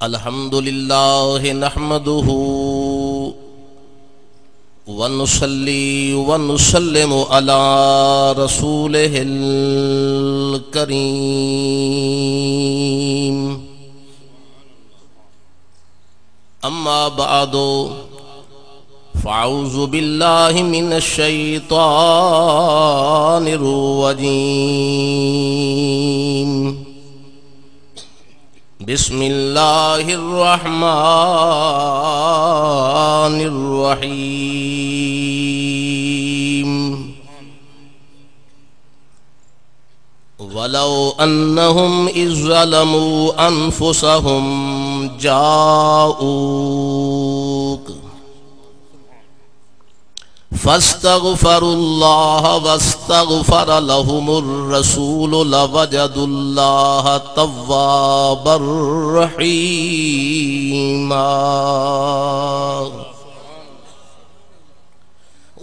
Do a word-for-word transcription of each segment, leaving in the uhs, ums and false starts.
الحمد لله نحمده ونصلي ونسلم على رسوله الكريم. أما بعد، فأعوذ بالله من الشيطان الرجيم. بسم الله الرحمن الرحيم. ولو أنهم إذ ظلموا أنفسهم جاءوك فاستغفروا الله واستغفر لهم الرسول لوجدوا الله توابا رحيما.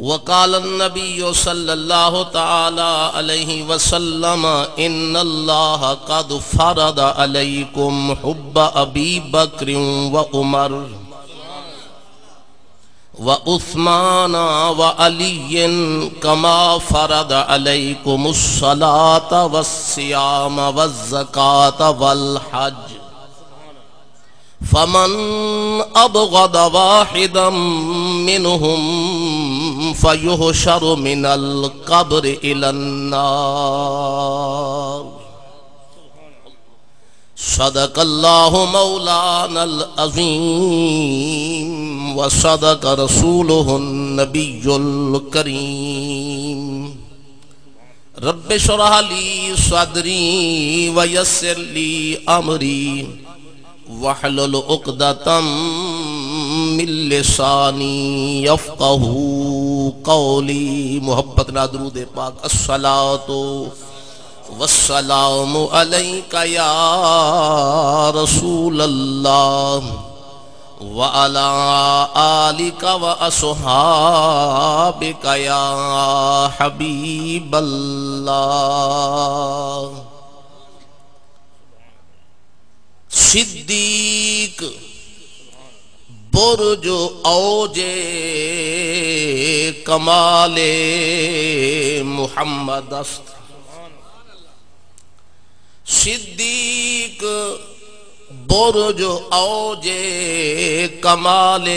وقال النبي صلى الله تعالى عليه وسلم: إن الله قد فرض عليكم حب أبي بكر وعمر وعثمان وعلي كما فرض عليكم الصلاة والصيام والزكاة والحج، فمن أبغض واحدا منهم فيحشر من القبر إلى النار. صدق الله مولانا العظيم وصدق رسوله النبي الكريم. رب اشرح لي صدري ويسر لي أمري واحلل عقدة من لساني يفقهوا قولي. محبت نال درود پاک۔ الصلاة والسلام عليك يا رسول الله وعلى آلك وأصحابك يا حبيب الله. صدیق برج اوج کمال محمد است۔ صدیق برج اوج کمال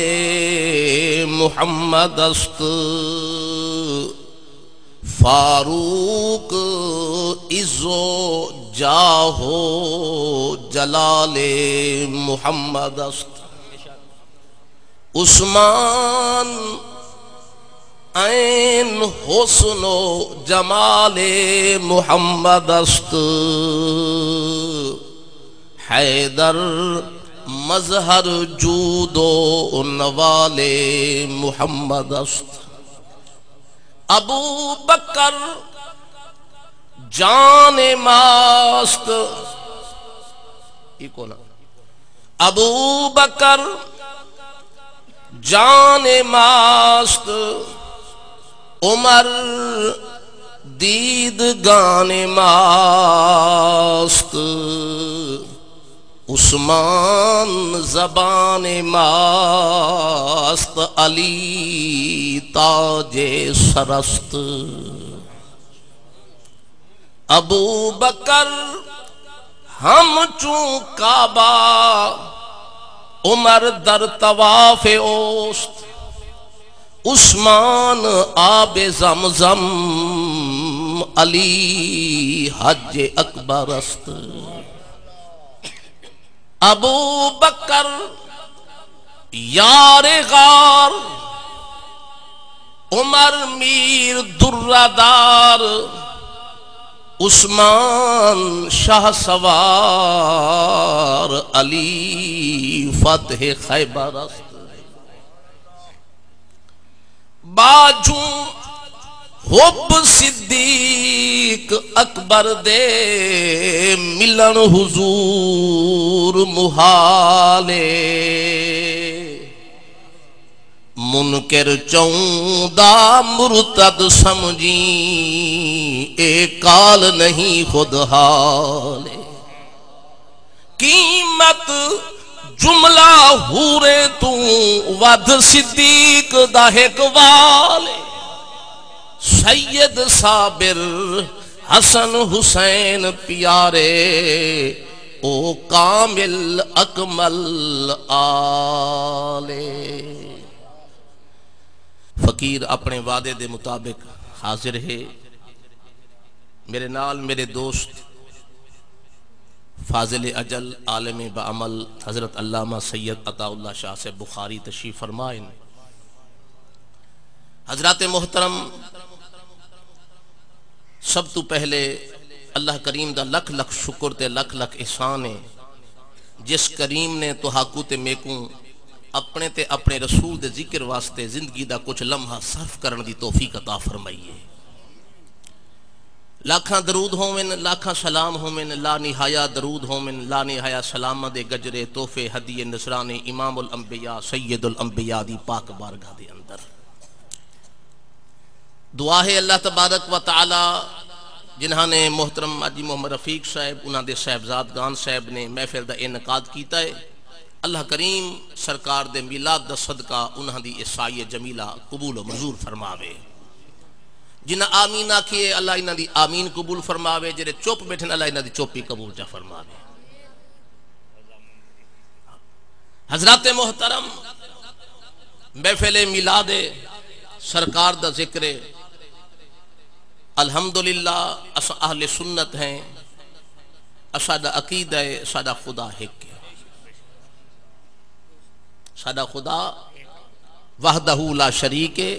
محمد است، فاروق عز و جاہ و جلال محمد است، عثمان عین حسن و جمال محمد است، حیدر مظہر جود و نوال محمد است، ابو بکر جان ماست۔ ای کون؟ ابو بکر جان ماست، عمر دیدگان ماست، عثمان زبان ماست، علی تاج سرست۔ ابو بکر ہم چوں کعبہ، عمر در طواف اوست، عثمان آب زمزم، علی حج اکبر است۔ ابو بکر یار غار، عمر میر درہ دار، عثمان شاہ سوار، علی فتح خیبر است۔ باجوں حب صدیق اکبر دے، ملݨ حضور محال اے۔ منکر چوندا مرتد سمجھیں، اے قال نہیں خود حال اے۔ قیمت حوریں توں ودھ صدیق دا ہک وال اے۔ سید صابر حسن حسین پیارے، او کامل اکمل آل اے۔ فقیر اپݨے وعدے دے مطابق حاضر ہے۔ میرے نال میرے دوست فاضل اجل، عالم بعمل، حضرت علامہ سید عطا اللہ شاہ صاحب بخاری تشریف فرما ہن۔ حضرات محترم، سب توں پہلے اللہ کریم دا لکھ لکھ شکر تے لکھ لکھ احسان ہے، جس کریم نے تہاکوں تے میکوں اپݨے تے اپݨے رسول دے ذکر واسطے زندگی دا کچھ لمحہ صرف کرݨ دی توفیق عطا فرمائی ہے۔ لاکھاں درود ہوون، لاکھاں سلام ہوون، لا نہایا درود ہوون، لا نہایا سلاماں دے گجرے، تحفے، ہدیے، نذرانے امام الانبیاء سید الانبیاء دی پاک بارگاہ دے اندر۔ دعا ہے اللہ تبارک و تعالی جنہاں نے محترم حاجی محمد رفیق صاحب، انہاں دے صاحبزادگان صاحب نے محفل دا انعقاد کیتا ہے، اللہ کریم سرکار دے میلاد دا صدقہ انہاں دی اے سعی جمیلہ قبول و منظور فرماوے۔ جنہاں آمین آکھی ہے، اللہ انہاں دی آمین قبول فرماوے، جڑے چپ بیٹھن، اللہ انہاں دی چپ ہی قبول چا فرماوے۔ حضرات محترم، محفل میلاد سرکار دا ذکر ہے۔ الحمدللہ اساں اہل سنت ہیں، اساݙا عقیدہ ہے، ساݙا خدا ہک ہے۔ ساݙا خدا وحدہ لا شریک ہے،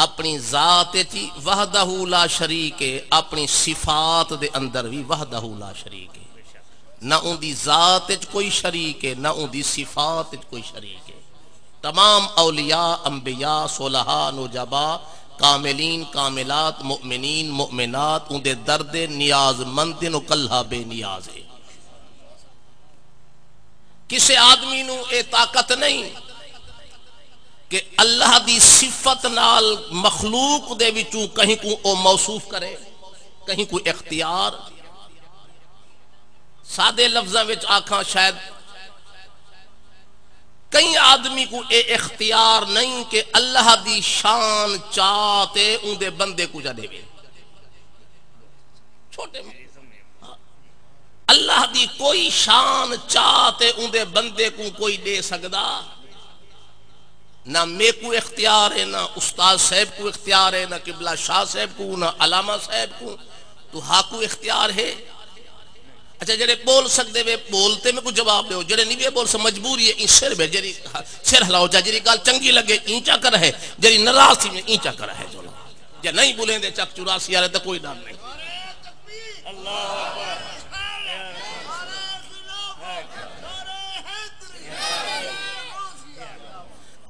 اپݨی ذات اچ ہی وحدہ لا شریک ہے، اپݨی صفات دے اندر وی وحدہ لا شریک ہے۔ نہ اوندی ذات اچ کوئی شریک ہے، نہ اوندی صفات اچ کوئی شریک ہے۔ تمام اولیاء، انبیاء، صلحاء، نجباء، کاملین، کاملات، مؤمنین، مؤمنات اوندے در دے نیاز مند ہن، او کلھا بے نیاز ہے۔ کسے آدمی نوں اے طاقت نہیں کہ اللہ دی صفت نال مخلوق دے وچوں کہیں کوں او موصوف کرے، کہیں کوں اختیار۔ سادے لفظاں وچ آکھاں، شاید کئی آدمی کوں اے اختیار نہیں کہ اللہ دی شان چا تے اوندے بندے کوں جا ݙیوے۔ چھوٹے اللہ دی کوئی شان چا تے اوندے بندے کوں کوئی ݙے سڳدا؟ نہ میکوں اختیار ہے، نہ استاد صاحب کوں اختیار ہے، نہ قبلہ شاہ صاحب کوں، نہ علامہ صاحب کوں۔ تہاکوں اختیار ہے؟ اچھا، جڑے ٻول سڳدے وے، ٻول تے میکوں جواب ݙیو۔ جڑے نہیں وے ٻول سڳدے، مجبوری ہے، ایں سر وے، جڑی سر ہلاؤ چا، جڑی ڳالھ چنڳی لڳے ایں چا کر ہے، جڑی ناراض تھی میں ایں چا کر ہے۔ جو جے نہیں ٻولیندے چک چوراسی والے تاں کوئی ݙر نہیں۔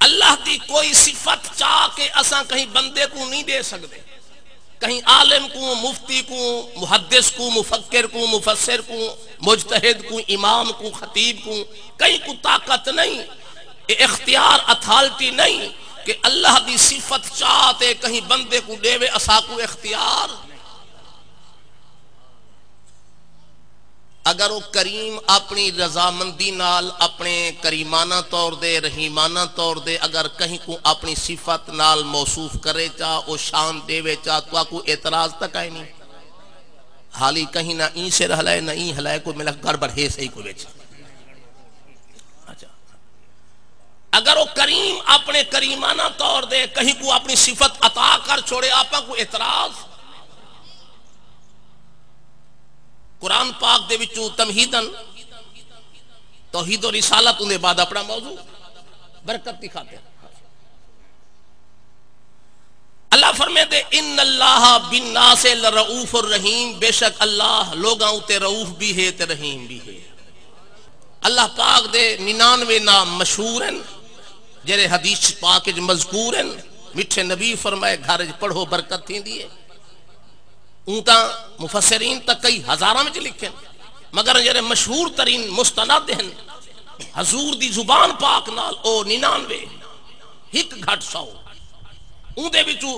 اللہ دی کوئی صفت چا کے اساں کہیں بندے کوں نہیں ݙے سڳدے۔ کہیں عالم کوں، مفتی کوں، محدث کوں، مفکر کوں، مفسر کوں، مجتہد کوں، امام کوں، خطیب کوں، کہیں کوں طاقت نہیں، اے اختیار، اتھارٹی نہیں کہ اللہ دی صفت چا تے کہیں بندے کوں ݙیوے۔ اساکوں اختیار اگر او کریم اپݨی رضامندی نال، اپݨے کریمانہ طور دے، رحیمانہ طور دے اگر کہیں کوں اپݨی صفت نال موصوف کرے چا، او شان ݙیوے چا، تہاکوں اعتراض تاں کائنی۔ حالی کہیں نہ ایں سر ہلائے نہ ایں ہلائے، کوئی میرا گڑبڑ ہے صحیح کوئی وچ۔ اچھا، اگر او کریم اپݨے کریمانہ طور دے کہیں کوں اپݨی صفت عطا کر چھوڑے، آپاں کوں اعتراض؟ قرآن پاک دے وچوں تمہیداً توحید و رسالت، اوندے بعد اپݨا موضوع برکت دی خاطر۔ اللہ فرمیندے، ان اللہ بالناس لرؤوف الرحیم، بے شک اللہ لوگاں اتے رؤوف بھی ہے تے رحیم بھی ہے۔ اللہ پاک دے ننانوے ناں مشہور ہن، جڑے حدیث پاک وچ مذکور ہن۔ مٹھے نبی فرمائے، گھر وچ پڑھو، برکت تھیندی ہے۔ اوں تاں مفسرین تاں کئی ہزاراں وچ لکھن، مگر جڑے مشہور ترین مستند ہن حضور دی زبان پاک نال، او ننانوے، ہک گھٹ سو۔ اوندے وچوں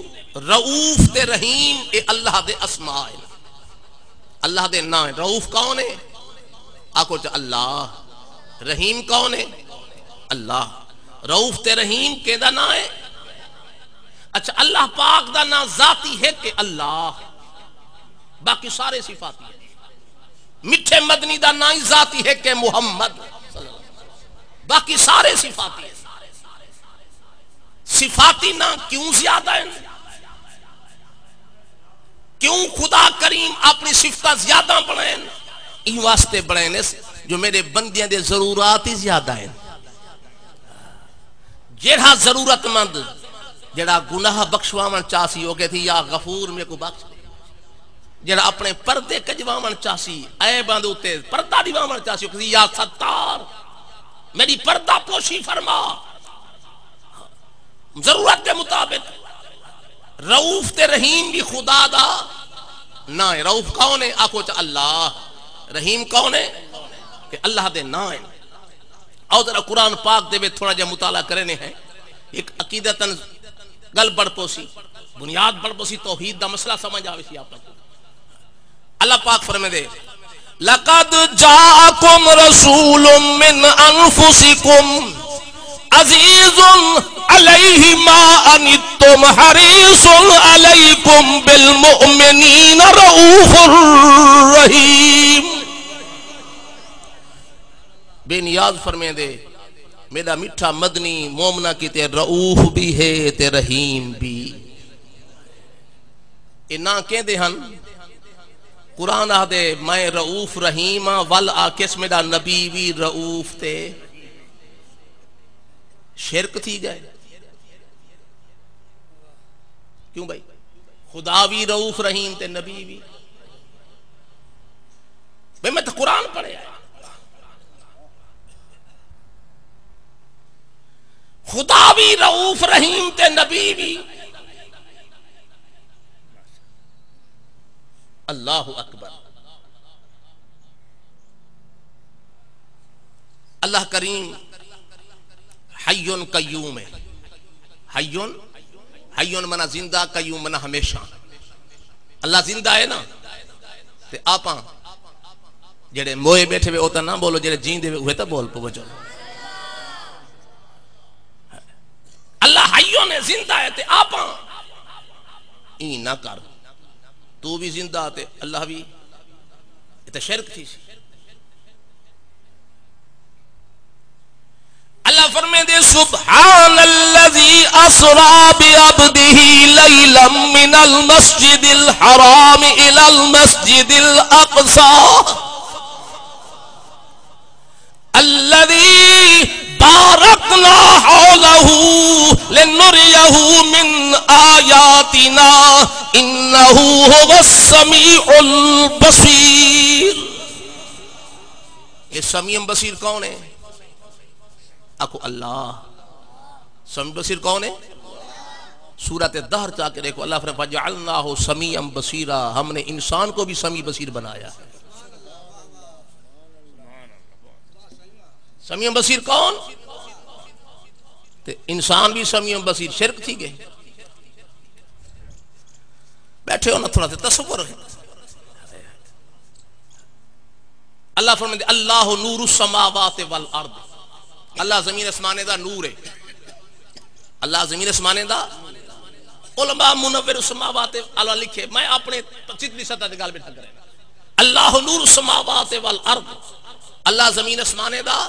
رؤوف تے رحیم اے اللہ دے اسماء ہن، اللہ دے ناں ہن۔ رؤوف کون ہے؟ آکھو چا اللہ۔ رحیم کون ہے؟ اللہ۔ رؤوف تے رحیم کیندا ناں ہے؟ اچھا، اللہ پاک دا ناں ذاتی ہک ہے، اللہ، باقی سارے صفاتی ہے۔ مٹھے مدنی دا ناں ہی ذاتی ہک ہے، محمد، باقی سارے صفاتی ہے۔ صفاتی ناں کیوں زیادہ ہیں؟ کیوں خدا کریم اپنی صفتاں زیادہ بنائن؟ ایں واسطے بنائن اس جو میرے بندیاں دے ضرورات ہی زیادہ ہیں۔ جیڑھا ضرورت مند، جیڑھا گناہ بخشواون چاہسی، او کہسی، یا غفور، میکوں بخش دے۔ جیڑھا اپنے پردے کجواون چاہسی، عیباں دے اتے پردہ ڈیواون چاہسی، او کہسی، یا ستار، میری پردہ پوشی فرما۔ ضرورت دے مطابق۔ رؤوف تے رحیم بھی خدا دا ناں ہے۔ رؤوف کون ہے؟ آکھو چا اللہ۔ رحیم کون ہے؟ کہ اللہ دے ناں ہے۔ آؤ ذرا قرآن پاک دے وچ تھوڑا جہا مطالعہ کرنے ہیں۔ ایک عقیدتاً گل بڑھ پوسی، بنیاد بڑھ پوسی، توحید دا مسئلہ سمجھ آوے سی آپ کو۔ اللہ پاک فرمیندے، لقد جاءکم رسول من انفسکم عزیز علیہ ما عنتم حریص علیکم بالمؤمنین رؤوف رحیم۔ بے نیاز فرمیندے، میݙا مٹھا مدنی مومناں کیتے رؤوف بھی ہے تے رحیم بھی۔ اے ناں کیندے ہن؟ قرآن آہدے، میں رؤوف رحیم ہاں، ول آکھیس میݙا نبی وی رؤوف تے۔ شرک تھی ڳئے۔ کیوں بھائی؟ خدا وی رؤوف رحیم تے نبی وی۔ بھئی میں تو قرآن پڑھیا ہے۔ خدا وی رؤوف رحیم تے نبی وی۔ اللہ اکبر۔ اللہ کریم حی قیوم ہے۔ حی، حی منا زندہ، قیوم منا ہمیشہ۔ اللہ زندہ ہے نا، تے آپاں جڑے موئے بیٹھے وے او تاں نہ بولو، جڑے جیندے وے اوہے تاں بول پوو۔ چلو، اللہ حی نے، زندہ ہے، تے آپاں ایں نہ کر، تو بھی زندہ تے اللہ بھی، اے تاں شرک تھی سی۔ اللہ فرمیندے، سبحان الذی اسری بعبدہ لیلا من المسجد الحرام الی المسجد الاقصی الذی بارکنا حولہ لنریہ من آیاتنا انہ ھو السمیع البصیر۔ اے سمیع بصیر کون ہے؟ آکھو اللہ۔ سمیع بصیر کون ہے؟ سورۃ دہر چا کے دیکھو، اللہ فرمائے، فجعلناہ سمیعا بصیرا، ہم نے انسان کو بھی سمیع بصیر بنایا ہے۔ سمیع بصیر کون؟ تے انسان بھی سمیع بصیر، شرک تھی ڳئے۔ بیٹھے ہو نا، تھوڑا سا تصور ہے۔ اللہ فرمائے، اللہ نور السماوات والارض، اللہ زمین اسمانے دا نور ہے۔ اللہ زمین اسمانے دا، علماء منور السماوات والا لکھے، میں اپنے جتنی سطح تے گل بیٹھا کرے۔ اللہ نور السماوات والارض، اللہ زمین اسمانے دا۔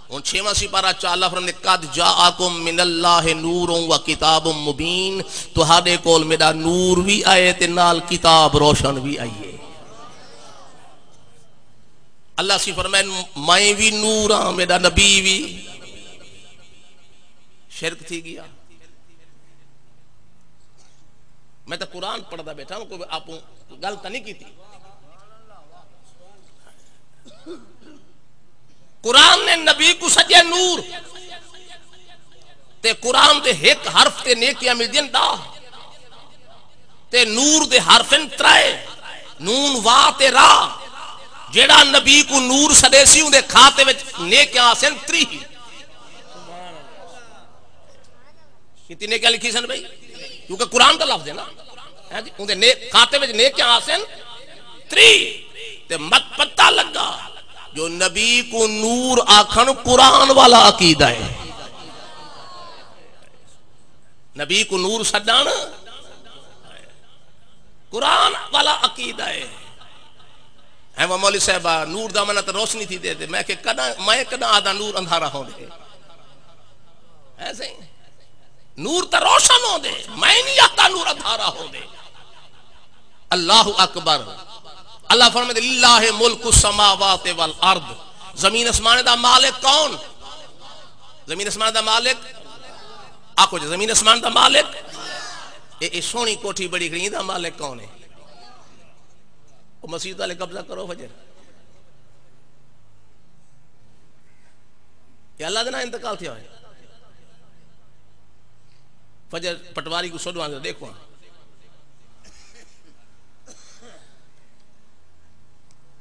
ہن چھیواں سپارہ چا اللہ فرمائے، قد جاءکم من اللہ نور و کتاب مبین، تہاڈے کول میرا نور بھی آئے تے نال کتاب روشن بھی آئی ہے۔ اللہ سی فرمائے، میں بھی نور ہاں، میرا نبی بھی۔ شرک تھی گیا۔ میں تو قرآن پڑھدا بیٹھا ہوں، کوئی آپ گل تو نہیں کی تھی۔ قرآن نے نبی کو سجے نور، تے قرآن دے ایک حرف تے نیکیاں مل دین دا۔ تے نور دے حرفن ترائے، نون، وا تے را۔ جیڑا نبی کو نور سڈے سی، اون دے کھاتے وچ نیکیاں آسن تری۔ کتنی نیکیاں لکھی سن بھائی؟ کیونکہ قرآن دا لفظ ہے نا۔ ہاں جی، اون دے نے-، کھاتے وچ نیکیاں آسن تری۔ تے مت پتہ لگا جو نبی کوں نور آکھݨ قرآن والا عقیدہ ہے۔ نبی کوں نور سݙݨ قرآن والا عقیدہ ہے۔ ہے وہ مولوی صاحبہ، نور دا معنی تاں روشنی تھیندے، تے میں کہ کݙاں، میں کݙاں آہداں نور اندھارا ہوندے؟ ہے صحیح؟ نور تاں روشن ہوندے، میں نہیں آہدا نور اندھارا ہوندے۔ اللہ اکبر۔ اللہ فرمائے، للہ ملک السماوات والارض۔ زمین اسمان دا مالک کون؟ زمین اسمان دا مالک؟ آکھو جی، زمین اسمان دا مالک؟ اے، اے سوہݨی کوٹھی بݨی کھڑی، دا مالک کون ہے؟ او مسیت والے قبضہ کرو فجر۔ یا اللہ دے نال انتقال تھیا ہوئے۔ فجر پٹواری کوں سݙو آندے ݙیکھو۔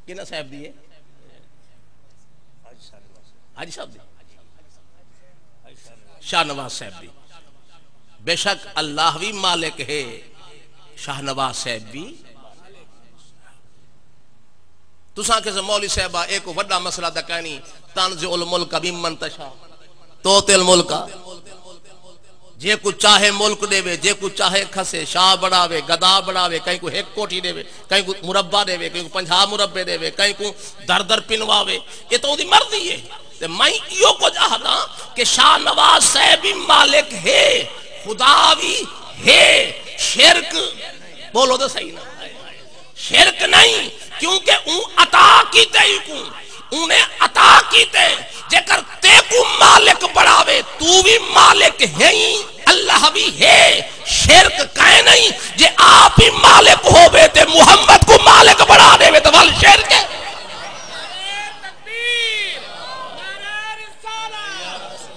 کنا صاحب دی ہے؟ حاجی صاحب دی؟ شاہ نواز صاحب دی۔ بے شک اللہ وی مالک ہے، شاہ نواز صاحب وی۔ تساں آکھیسو مولوی صاحبہ، اے کوئی وݙا مسئلہ تاں کائنی، تنزع الملک ممن تشاء، تؤتی الملک۔ جیکوں چاہے ملک ݙیوے، جیکوں چاہے کھسے، شاہ بݨاوے، گدا بݨاوے، کہیں کوں ہک کوٹھی ݙیوے، کہیں کوں مربع ݙیوے، کہیں کوں پنجاہ مربع ݙیوے، کہیں کوں در در پنواوے۔ اے تاں اوندی مرضی ہے۔ تے میں ایہو کجھ آہداں کہ شاہ نواز صاحب وی مالک ہے، خدا وی ہے، شرک، بولو تے صحیح نا۔ شرک نہیں، کیونکہ اوں عطا کیتے ہی کوں، اوں نے عطا کیتے۔ جیکر تیکوں مالک بݨاوے، توں وی مالک ہئیں، اللہ وی ہے، شرک کائے نہیں۔ جے آپ ہی مالک ہووے تے محمد کوں مالک بݨا ݙیوے تے ول شرک ہے۔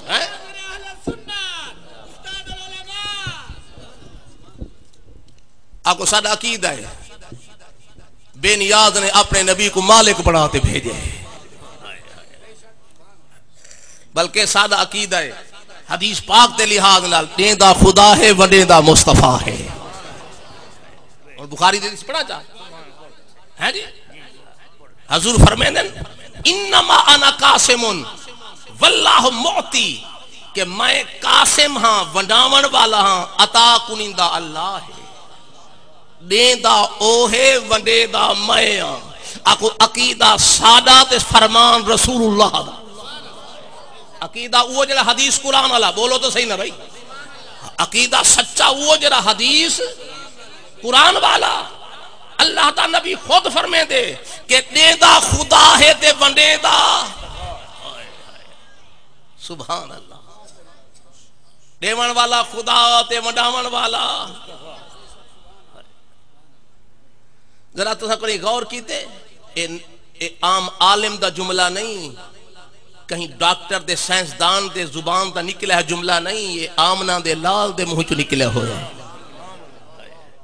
ہیں؟ آکھو ساݙا عقیدہ ہے، بے نیاز نے اپݨے نبی کوں مالک بݨا تے بھیڄے۔ بلکہ ساݙا عقیدہ ہے، حدیث پاک دے لحاظ نال ݙیندا خدا ہے، ونڈیندا مصطفیٰ ہے۔ ہݨ بخاری دی حدیث پڑھا چا؟ ہیں جی؟ حضور فرمیندن، انما انا قاسم واللہ معطی، کہ میں قاسم ہاں، ونڈاوݨ والا ہاں، عطا کنندہ اللہ ہے۔ ݙیندا او ہے، ونڈیندا میں ہاں۔ آکھو عقیدہ ساݙا تے فرمان رسول اللہ دا۔ عقیدہ اوہو جیڑھا حدیث قرآن والا، بولو تو صحیح نا بھائی۔ عقیدہ سچا اوہو جیڑھا حدیث قرآن والا۔ اللہ دا نبی خود فرمیندے کہ ݙیندا خدا ہے تے ونڈیندا۔ سبحان اللہ۔ ݙیوݨ والا خدا تے ونڈاوݨ والا۔ ذرا تساں کہیں غور کیتے؟ اے، اے عام عالم دا جملہ نہیں، کہیں ڈاکٹر دے، سائنسدان دے زبان دا نکلیا ہویا جملہ نہیں، اے آمنہ دے لال دے منہ چوں نکلیا ہویا ہے۔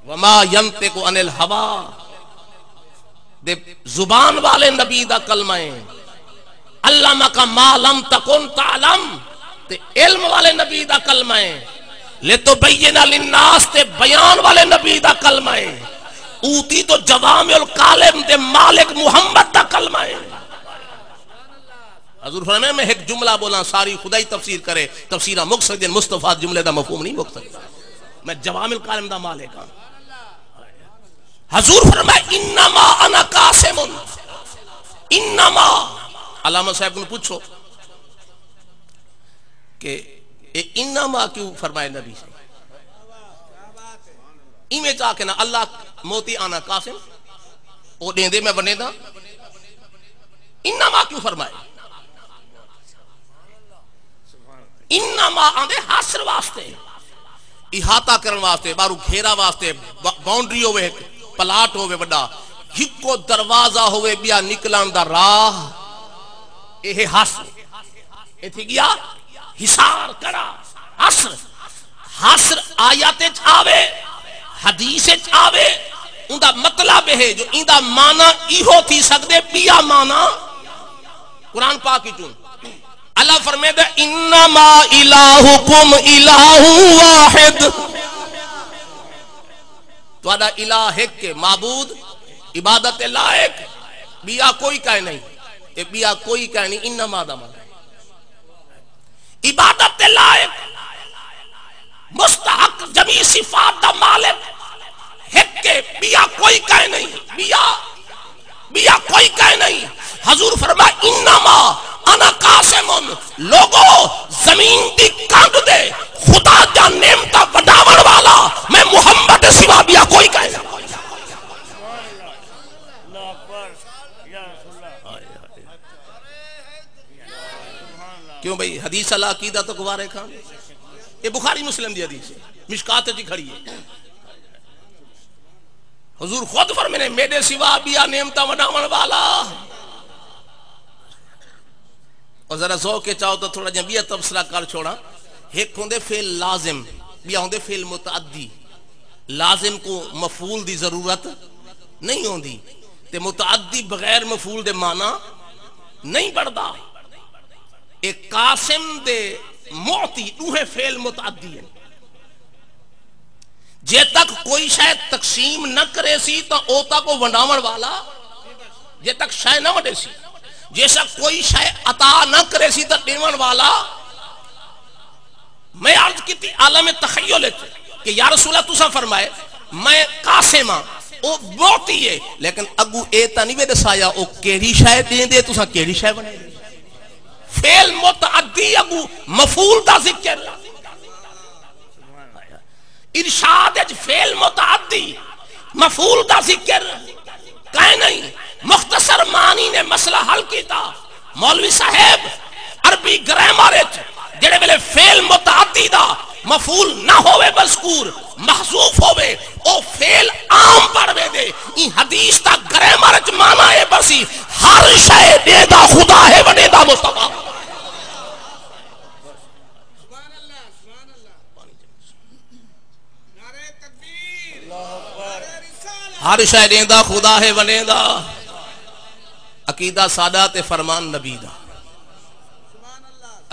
وما ینطق عن الہوی دے زبان والے نبی دا کلمہ ہے۔ علمک ما لم تکن تعلم تے علم والے نبی دا کلمہ ہے۔ لتبین للناس تے بیان والے نبی دا کلمہ ہے۔ اوتیت جوامع الکلم دے مالک محمد دا کلمہ ہے۔ حضور فرمائے، میں ہک جملہ بولاں، ساری خدائی تفسیر کرے، تفسیراں مک سڳدین، مصطفیٰ جملے دا مفہوم نہیں مک سڳدا۔ میں جوامع الکلم دا مالک ہاں۔ حضور فرمائے، انما انا قاسم، انما۔ علامہ صاحب کوں پچھو کہ اے انما کیوں فرمائے نبی صاحب؟ ایویں چا کے نہ، اللہ معطی انا قاسم، او ݙیندے میں ونڈیندا، انما کیوں فرمائے؟ انما آندے حصر واسطے، احاطہ کرݨ واسطے، ٻاہروں گھیرا واسطے، با-، باؤنڈری ہووے، ہک پلاٹ ہووے وݙا، ہکو دروازہ ہووے، ٻیا نکلݨ دا راہ، اے ہے حصر۔ اے تھی ڳیا حصار، کڑا، حصر۔ حصر آیت اچ آوے، حدیث اچ آوے، اوندا مطلب اے ہے جو ایندا معنی ایہو تھی سڳدے، ٻیا معنی قرآن پاک اچوں۔ اللہ فرمیندے، انما الہکم الہ واحد۔ تہاݙا الہ ہک ہے، معبود عبادت لائق، ٻیا کوئی کائے نہیں۔ اے ٻیا کوئی کائنی، انما دا معنی عبادت دے لائق، مستحق، جمیع صفات دا مالک ہک ہے، ٻیا کوئی کائنی، ٻیا، ٻیا کوئی کائنی۔ حضور فرمایا، انما انا قاسم، لوگو، زمین دی کندھ دے خدا دیاں نعمتاں ونڈاوݨ والا میں محمد دے سوا ٻیا کوئی کائنی۔ کیوں بھئی، حدیث والا عقیدہ تاں گوارے کھاوے۔ اے بخاری مسلم دی حدیث ہے، مشکات وچ کھڑی ہے۔ حضور خود فرمیندے، میݙے سوا ٻیا نعمتاں ونڈاوݨ والا۔ اور ذرا ذوق کے چاہو تو تھوڑا جہا ٻیا تبصرہ کر چھوڑاں۔ ہک ہوندے فعل لازم، ٻیا ہوندے فعل متعدی۔ لازم کوں مفعول دی ضرورت نہیں ہوندی، تے متعدی بغیر مفعول دے معنی نہیں بݨدا۔ اے قاسم دے معطی ݙوہیں فعل متعدی ہن۔ جے تک کوئی شے تقسیم نہ کریسی تاں اوتاں کوں ونڈاوݨ والا، جے تک شے نہ ونڈیسی، جے تک کوئی شے عطا نہ کریسی تاں ݙیوݨ والا۔ میں عرض کیتی عالم تخیل وچ کہ یا رسول اللہ، تساں فرمائے میں قاسم ہاں، او معطی ہے، لیکن اڳوں اے تاں نہیں وے ݙسایا او کیڑھی شے ݙیندے، تساں کیڑھی شے ونڈیندے۔ فعل متعدی اڳوں مفعول دا ذکر، ارشاد وچ فعل متعدی مفعول دا ذکر کائے نہیں۔ مختصر معنی نے مسئلہ حل کیتا۔ مولوی صاحب، عربی گرامر وچ جڑے ویلے فعل متعدی دا مفعول نہ ہووے، مذکور محذوف ہووے، او فعل عام بݨ ویندے۔ ایں حدیث دا گرامر وچ معنی اے بݨسی، ہر شے ݙیندا خدا ہے، ونڈیندا مصطفیٰ۔ ہر شے ݙیندا خدا ہے، ونڈیندا۔ عقیدہ ساݙا تے فرمان نبی دا۔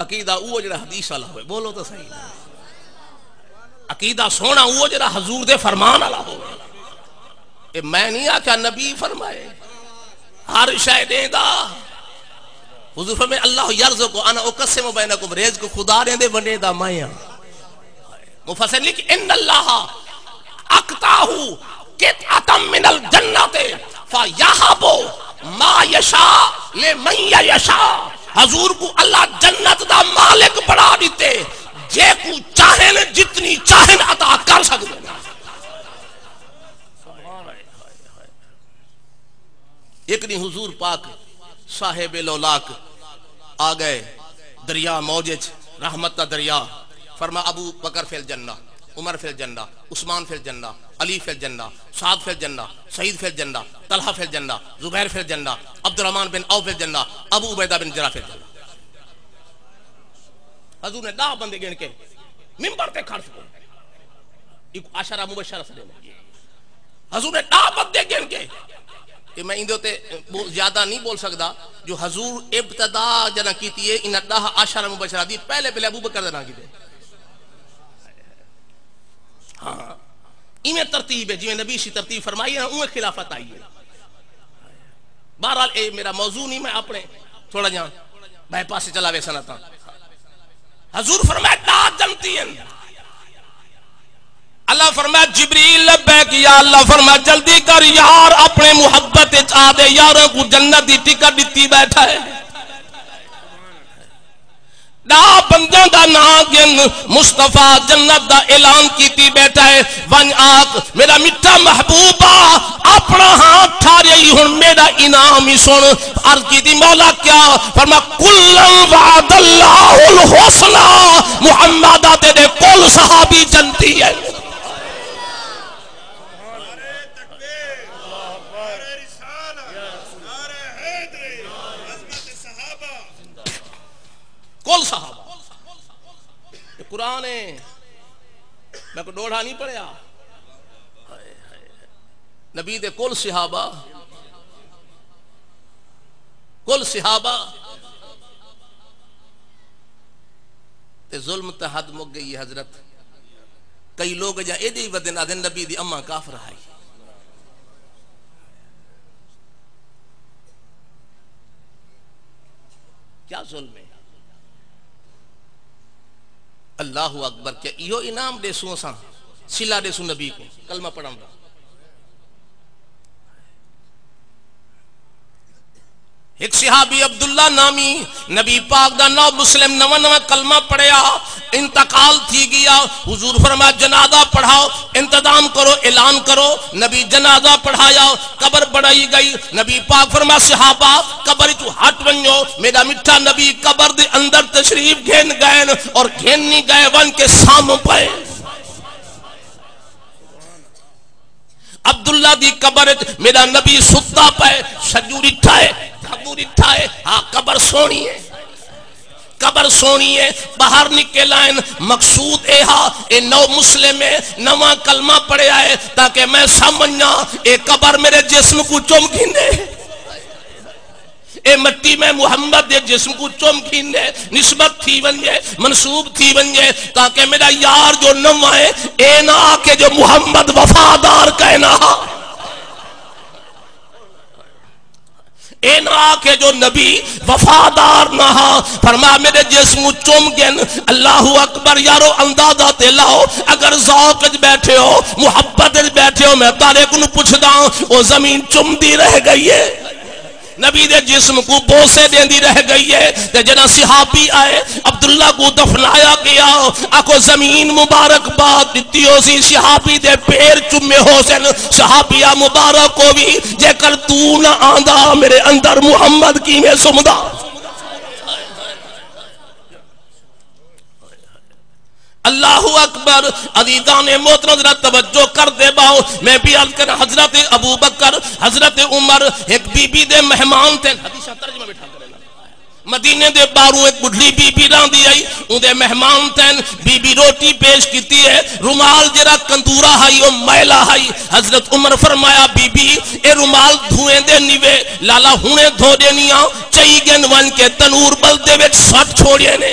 عقیدہ اوہ جڑا حدیث والا ہوئے، بولو تو صحیح۔ عقیدہ سوہݨا اوہ جڑا حضور دے فرمان والا ہوئے۔ اے میں نہیں آکھیا، نبی فرمائے، ہر شے ݙیندا۔ حضور فرمائے، اللہ یرزق انا اقسم بینکم، رزق خدا ݙیندے، ونڈیندا میں ہاں۔ مفسر لکھ، ان اللہ اقطعہ قطعۃ من الجنۃ فیہب ما یشاء لمن یشاء۔ حضور کوں اللہ جنت دا مالک بݨا ݙتے، جیکوں چاہن جتنی چاہن عطا کر سڳدے۔ ہک ݙینہہ حضور پاک صاحب لولاک آ ڳئے دریا موج اچ، رحمت دا دریا۔ فرما، ابو بکر فی الجنہ، عمر فی الجنہ، عثمان فی الجنہ، علی فی الجنہ، سعد فی الجنہ، سعید فی الجنہ، طلحہ فی الجنہ، زبیر فی الجنہ، عبدالرحمن بن عوف فی الجنہ، ابو عبیدہ بن جراح فی الجنہ۔ حضور نے ݙاہ بندے ڳݨ کے ممبر تے کھڑ سڳے۔ ایکوں عشرہ مبشرہ سݙیندے۔ حضور نے ݙاہ بندے ڳݨ کے، کہ میں ایندے اتے بہت زیادہ نہیں بول سڳدا، جو حضور ابتدا جݙاں کیتی ہے، انہاں ݙاہ عشرہ مبشرہ دی، پہلے پہلے ابو بکر دا ناں کیتے۔ ہاں، ایویں ترتیب ہے، جیویں نبی سی ترتیب فرمائی ہے، اونویں خلافت آئی ہے۔ بہرحال، اے میرا موضوع نہیں، میں اپݨے تھوڑا جہاں بائے پاسے چلا ویساں تاں۔ حضور فرمایا، ݙاہ جنتی ہن۔ اللہ فرمایا، جبریل، لبیک یا اللہ۔ فرمایا، جلدی کر یار، اپݨے محبت وچ آ دے، یاراں کوں جنت دی ٹکٹ ݙتی بیٹھا ہے۔ ݙاہ بندیاں دا ناں ڳن، مصطفیٰ جنت دا اعلان کیتی بیٹھا ہے۔ ونڄ آکھ، میرا مٹھا محبوبا، اپݨا ہاں ٹھاریائی، ہݨ میرا انعام ہی سݨ۔ عرض کیتی، مولا کیا؟ فرما، کلا وعد اللہ الحسنی، محمد آ تیݙے کل صحابی جنتی ہے۔ کل صحابہ۔ اے قرآن ہے، میں کوئی ݙوہڑا نہیں پڑھیا۔ نبی دے کل صحابہ، کل صحابہ۔ تے ظلم تے حد مک ڳئی ہے حضرت۔ کئی لوگ جا ایݙے ہی ودن آدھن نبی دی اماں کافر ہائی۔ ظلم ہے۔ اللہ اکبر، کیا ایہو انعام ݙیسوں اساں؟ صلہ ݙیسوں نبی کوں، کلمہ پڑھݨ دا۔ ہک صحابی عبداللہ نامی، نبی پاک دا ناں، مسلم، نواں نواں کلمہ پڑھیا، انتقال تھی ڳیا۔ حضور فرمایا، جنازہ پڑھاؤ، انتظام کرو، اعلان کرو۔ نبی جنازہ پڑھایا، قبر بݨائی ڳئی۔ نبی پاک فرمایا، صحابہ، قبر چوں ہٹ ونڄو، میݙا مٹھا نبی قبر دے اندر تشریف گھن ڳئن اور گھن نہیں ڳئے، ونڄ کے سم پئے۔ عبداللہ دی قبر اچ میݙا نبی ستا پئے، سڄو ݙٹھا ہے، کھٻو ݙٹھا ہے۔ ہاں، قبر سوہݨی ہے، قبر سوہݨی ہے۔ ٻاہر نکل آئن، مقصود اے ہا، اے نو مسلم ہے، نواں کلمہ پڑھیا ہے، تاکہ میں سمجھاں اے قبر میݙے جسم کوں چم گھندے۔ اے مٹی میں محمد دے جسم کوں چم گھندے، نسبت تھی ونڄے، منسوب تھی ونڄے، تاکہ میݙا یار جو نواں ہے، اے نہ آکھے جو محمد وفادار کائنا ہا۔ اے نہ آکھے جو نبی وفادار نہ ہا۔ فرمایا، میݙے جسم کوں چم گھن۔ اللہ اکبر، یارو، اندازہ تے لاؤ، اگر ذوق اچ ٻیٹھے ہو، محبت اچ ٻیٹھے ہو، میں تہاݙے کوں پچھداں، او زمین چمدی رہ ڳئی ہے۔ نبی دے جسم کوں بوسے ݙیندی رہ ڳئی ہے۔ تے جݙاں صحابی آئے، عبداللہ کوں دفنایا ڳیا، آکھو زمین مبارکباد ݙتی ہوسی، صحابی دے پیر چمے ہوسن، صحابی آ مبارک ہووی، جے کر توں نہ آندا، میݙے اندر محمد کیویں سمدا؟ اللہ اکبر۔ عزیزان محترم، ذرا توجہ کر دے ٻاؤ۔ میں بھی عرض کراں، حضرت ابوبکر، حضرت عمر ہک بی بی دے مہمان تھے۔ حدیث ترجمہ بیٹھا کرے نا۔ مدینے دے ٻاہروں ہک ٻڈھڑی بی بی رہندی ہئی، اوندے مہمان تھے۔ بی بی روٹی پیش کیتی ہے، رومال جیڑھا کندورا ہئی، او میلا ہئی۔ حضرت عمر فرمایا، بی بی، اے رومال دھوئیں دے نیوے، لالا ہݨے دھو ݙینی آں، چئی گھن ونڄ کے تنور ٻلدے وچ سٹ چھوڑیے نے۔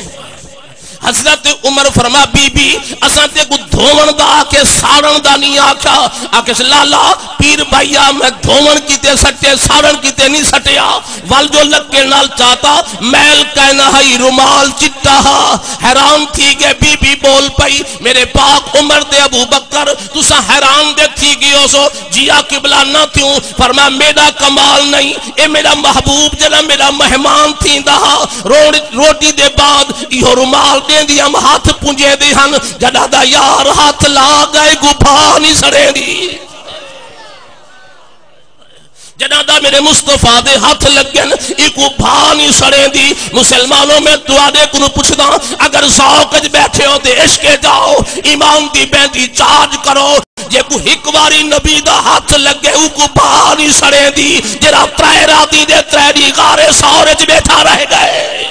حضرت عمر فرما، بی بی، اساں تیکوں دھووݨ دا آکھے، ساڑݨ دا نہیں آکھیا۔ آکھیس، لالا، پیر بھائیا، میں دھووݨ کیتے سٹے، ساڑݨ کیتے نہیں سٹیا۔ ول جو لکے نال چاتا، میل کائنا ہئی، رومال چٹا ہا۔ حیران تھی ڳئے، بی بی ٻول پئی، میݙے پاک عمر تے ابوبکر، تساں حیران دے تھی ڳیوسو، جیا قبلہ نہ تھیوں۔ فرمایا، میݙا کمال نہیں، اے میݙا محبوب جݙاں میݙا مہمان تھیندا ہا، روڑ-، روٹی دے بعد ایہو رومال ݙیندی ہم، ہتھ پونجیندے ہن، جݙاں دا یار ہتھ لا ڳئے، گو بھا نہیں سڑیندی۔ جݙاں دا میݙے مصطفیٰ دے ہتھ لڳن، ایکوں بھا نہیں سڑیندی۔ مسلمانوں، میں تہاݙے کولوں پچھداں، اگر ذوق اچ ٻیٹھے ہو تے عشق اچ آؤ، ایمان دی بیندی چارج کرو۔ جیکوں ہک واری نبی دا ہتھ لڳے، اوکوں بھا نہیں سڑیندی۔ جیڑھا ترائے راتی دے ترائے ݙینہہ غار ثور اچ ٻیٹھا رہ ڳئے۔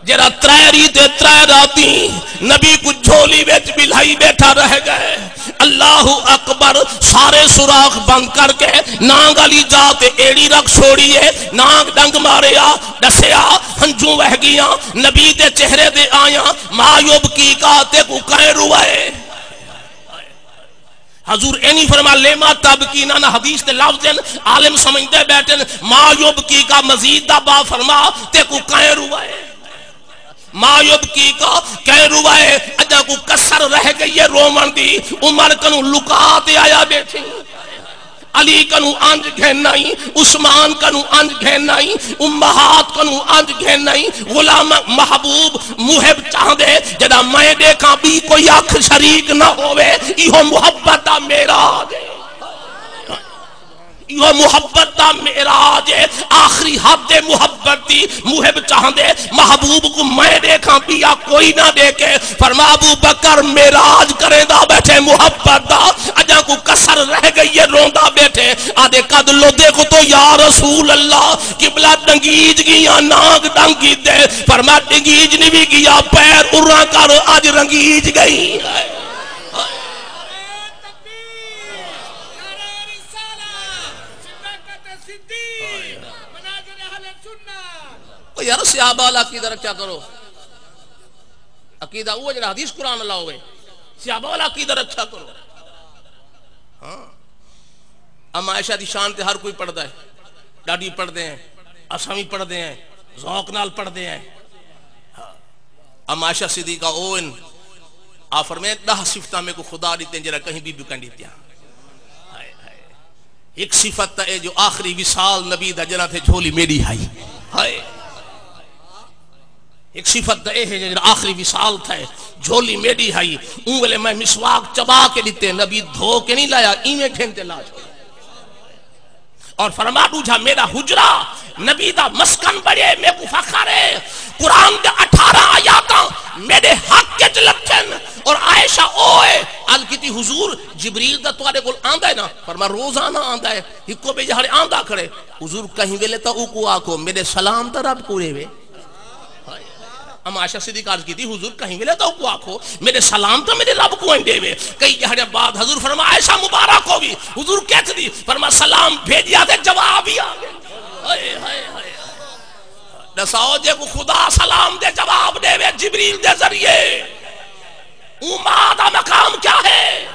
جیڑھا ترائے ݙینہہ تے ترائے راتی نبی کوں جھولی وچ ٻلھائی ٻیٹھا رہ ڳئے۔ اللہ اکبر، سارے سوراخ بند کر کے نانگ آلی جا تے ایڑی رکھ چھوڑی ہے۔ نانگ ݙنگ ماریا، ݙسیا، ہنجوں وہہ ڳیاں، نبی دے چہرے تے آیاں، ما یبکیک، تیکوں کئیں روائے؟ حضور اے نہیں فرما، لما تبکین، نہ حدیث دے لفظ ہن، عالم سمجھدے ٻیٹھن، ما یبکیک، مزید دا با فرما، تیکوں کئیں روائے؟ ما یبکیک، کئیں روائے؟ اڄاں کوں کسر رہ ڳئی ہے رووݨ دی۔ عمر کنوں لکا تے آیا ٻیٹھیں، علی کنوں انج گھن آئیں، عثمان کنوں انج گھن آئیں، امہات کنوں انج گھن آئیں۔ غلام محبوب محب چاہندے، جݙاں میں ݙیکھاں ٻی کوئی اکھ شریک نہ ہووے، ایہو محبت دا معراج ہے۔ ایہو محبت دا معراج ہے، آخری حد ہے محبت دی۔ محب چاہندے محبوب کوں میں ݙیکھاں، ٻیا کوئی نہ ݙیکھے۔ فرما، ابو بکر معراج کریندا ٻیٹھے محبت دا، اڄاں کوں کسر رہ ڳئی ہے، روندا ٻیٹھے۔ آہدے، کݙ لودے کوں تو یا رسول اللہ؟ قبلہ، ݙنگیج ڳیاں، نانگ ݙنگ کیتے۔ فرما، ݙنگیج نہیں وی ڳیا، پیر اراں کر، اڄ رنگیج ڳئی۔ او یار، صحابہ والا عقیدہ رکھیا کرو۔ عقیدہ اوہ جڑا حدیث قرآن والا ہوئے۔ صحابہ والا عقیدہ رکھیا کرو۔ ہاں، اما عائشہ دی شان تے ہر کوئی پڑھدا ہے، ڈاڈی پڑھدے ہیں، اساں وی پڑھدے ہیں، ذوق نال پڑھدے ہیں۔ ہاں۔ اما عائشہ صدیقہ او ہن، آ فرمائے، ݙاہ صفتاں میکوں خدا ݙتیاں جیڑھا کہیں بی بی کوں ݙتیاں۔ ہائے ہائے۔ ہک صفت تاں اے جو آخری وصال نبی دا جنہاں تے جھولی میݙی ہائی۔ ہائے۔ ہک صفت تاں اے ہے جو آخری وصال تھئے، جھولی میݙی ہائی، اوں ویلے میں مسواک چبا کے ݙتے، نبی دھو کے نہیں لایا، ایویں گھن تے لا چھوڑیا۔ اور فرما ݙوجھا، میݙا حجرہ نبی دا مسکن بݨے، میکوں فخر ہے۔ قرآن دے اٹھارہ آیاتاں میݙے حق وچ لکھن۔ اور عائشہ او ہے، عرض کیتی، حضور، جبریل دا تہاݙے کول آندا ہے نا؟ فرما، روزانہ آندا ہے، ہکو ٻئے جھاڑے آندا کھڑے۔ حضور، کہیں ویلے تاں اوکوں آکھو، میݙے سلام تاں رب کوں ݙیوے۔ اما عائشہ صدیقہ عرض کیتی، حضور، کہیں ویلے تاں اوکوں آکھو، میݙے سلام تاں میݙے رب کوں ݙیوے۔ کئی ݙیہاڑیاں بعد حضور فرمایا، عائشہ مبارک ہووی۔ حضور کیتھ دی؟ فرمایا، سلام بھیجیا تے جواب ہی آ ڳئے۔ ہائے، ہائے، ہائے۔ ݙساؤ، جیکوں خدا سلام دے جواب ݙیوے جبریل دے ذریعے، اوں ماں دا مقام کیا ہے؟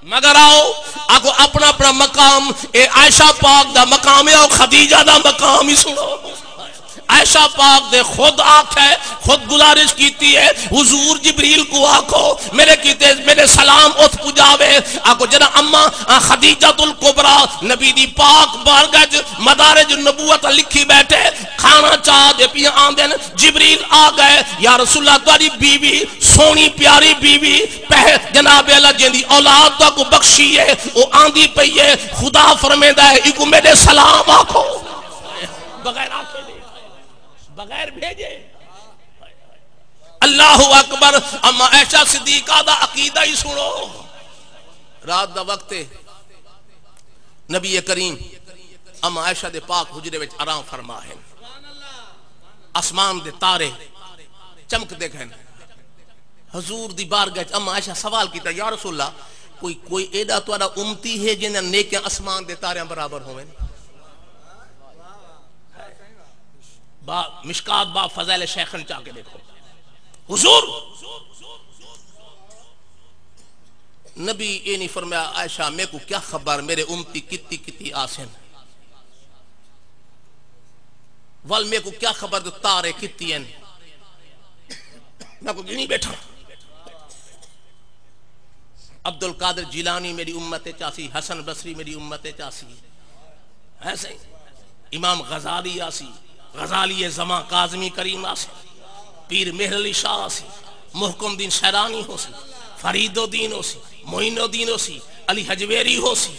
مگر آؤ، آکھو اپݨا اپݨا مقام، اے عائشہ پاک دا مقام ہے، او خدیجہ دا مقام ہی سݨو۔ عائشہ پاک دے خود آکھے، خود گزارش کیتی ہے، حضور جبریل کوں آکھو، میݙے کیتے، میݙے سلام اتھ پڄاوے۔ آکھو جݙاں اماں، آ، خدیجۃ الکبریٰ نبی دی پاک بارگاہ وچ مدارج النبوت لکھی ٻیٹھے، کھانا چا تے پیا آندن، جبریل آ ڳئے، یا رسول اللہ، تہاݙی بیوی، سوہݨی پیاری بیوی، پہ-، جناب اللہ جیندی اولاد تہاکوں بخشی ہے، او آندی پئی ہے، خدا فرمیندا ہے، ایکوں میݙے سلام آکھو۔ بغیر آکھے دے، بغیر بھیجے۔ اللہ اکبر۔ اما عائشہ صدیقہ دا عقیدہ ہی سݨو۔ رات دا وقت ہے، نبی کریم اما عائشہ دے پاک حجرے وچ آرام فرما ہن۔ آسمان دے تارے چمکدے ہن۔ حضور دی بارگاہ وچ اما عائشہ سوال کیتا، یا رسول اللہ، کوئی، کوئی ایݙا تہاݙا امتی ہے جنہاں نیکیاں آسمان دے تاریاں برابر ہوون؟ با-، مشکات باب فضائل شیخین چا کے ݙیکھو۔ حضور، نبی اے نہیں فرمایا، عائشہ، میکوں کیا خبر میݙے امتی کتی کتی آسن، ول میکوں کیا خبر جو تارے کتی ہن، میں کوئی ڳݨی ٻیٹھا۔ عبدالقادر جیلانی میݙی امت وچ آسی، حسن بصری میݙی امت وچ آسی۔ ہے سائیں؟ امام غزالی آسی، غزالی زمان کاظمی کریم آسی، پیر مہر علی شاہ آسی، محکم الدین شیرانی ہوسی، فرید الدین ہوسی، معین الدین ہوسی، علی ہجویری ہوسی۔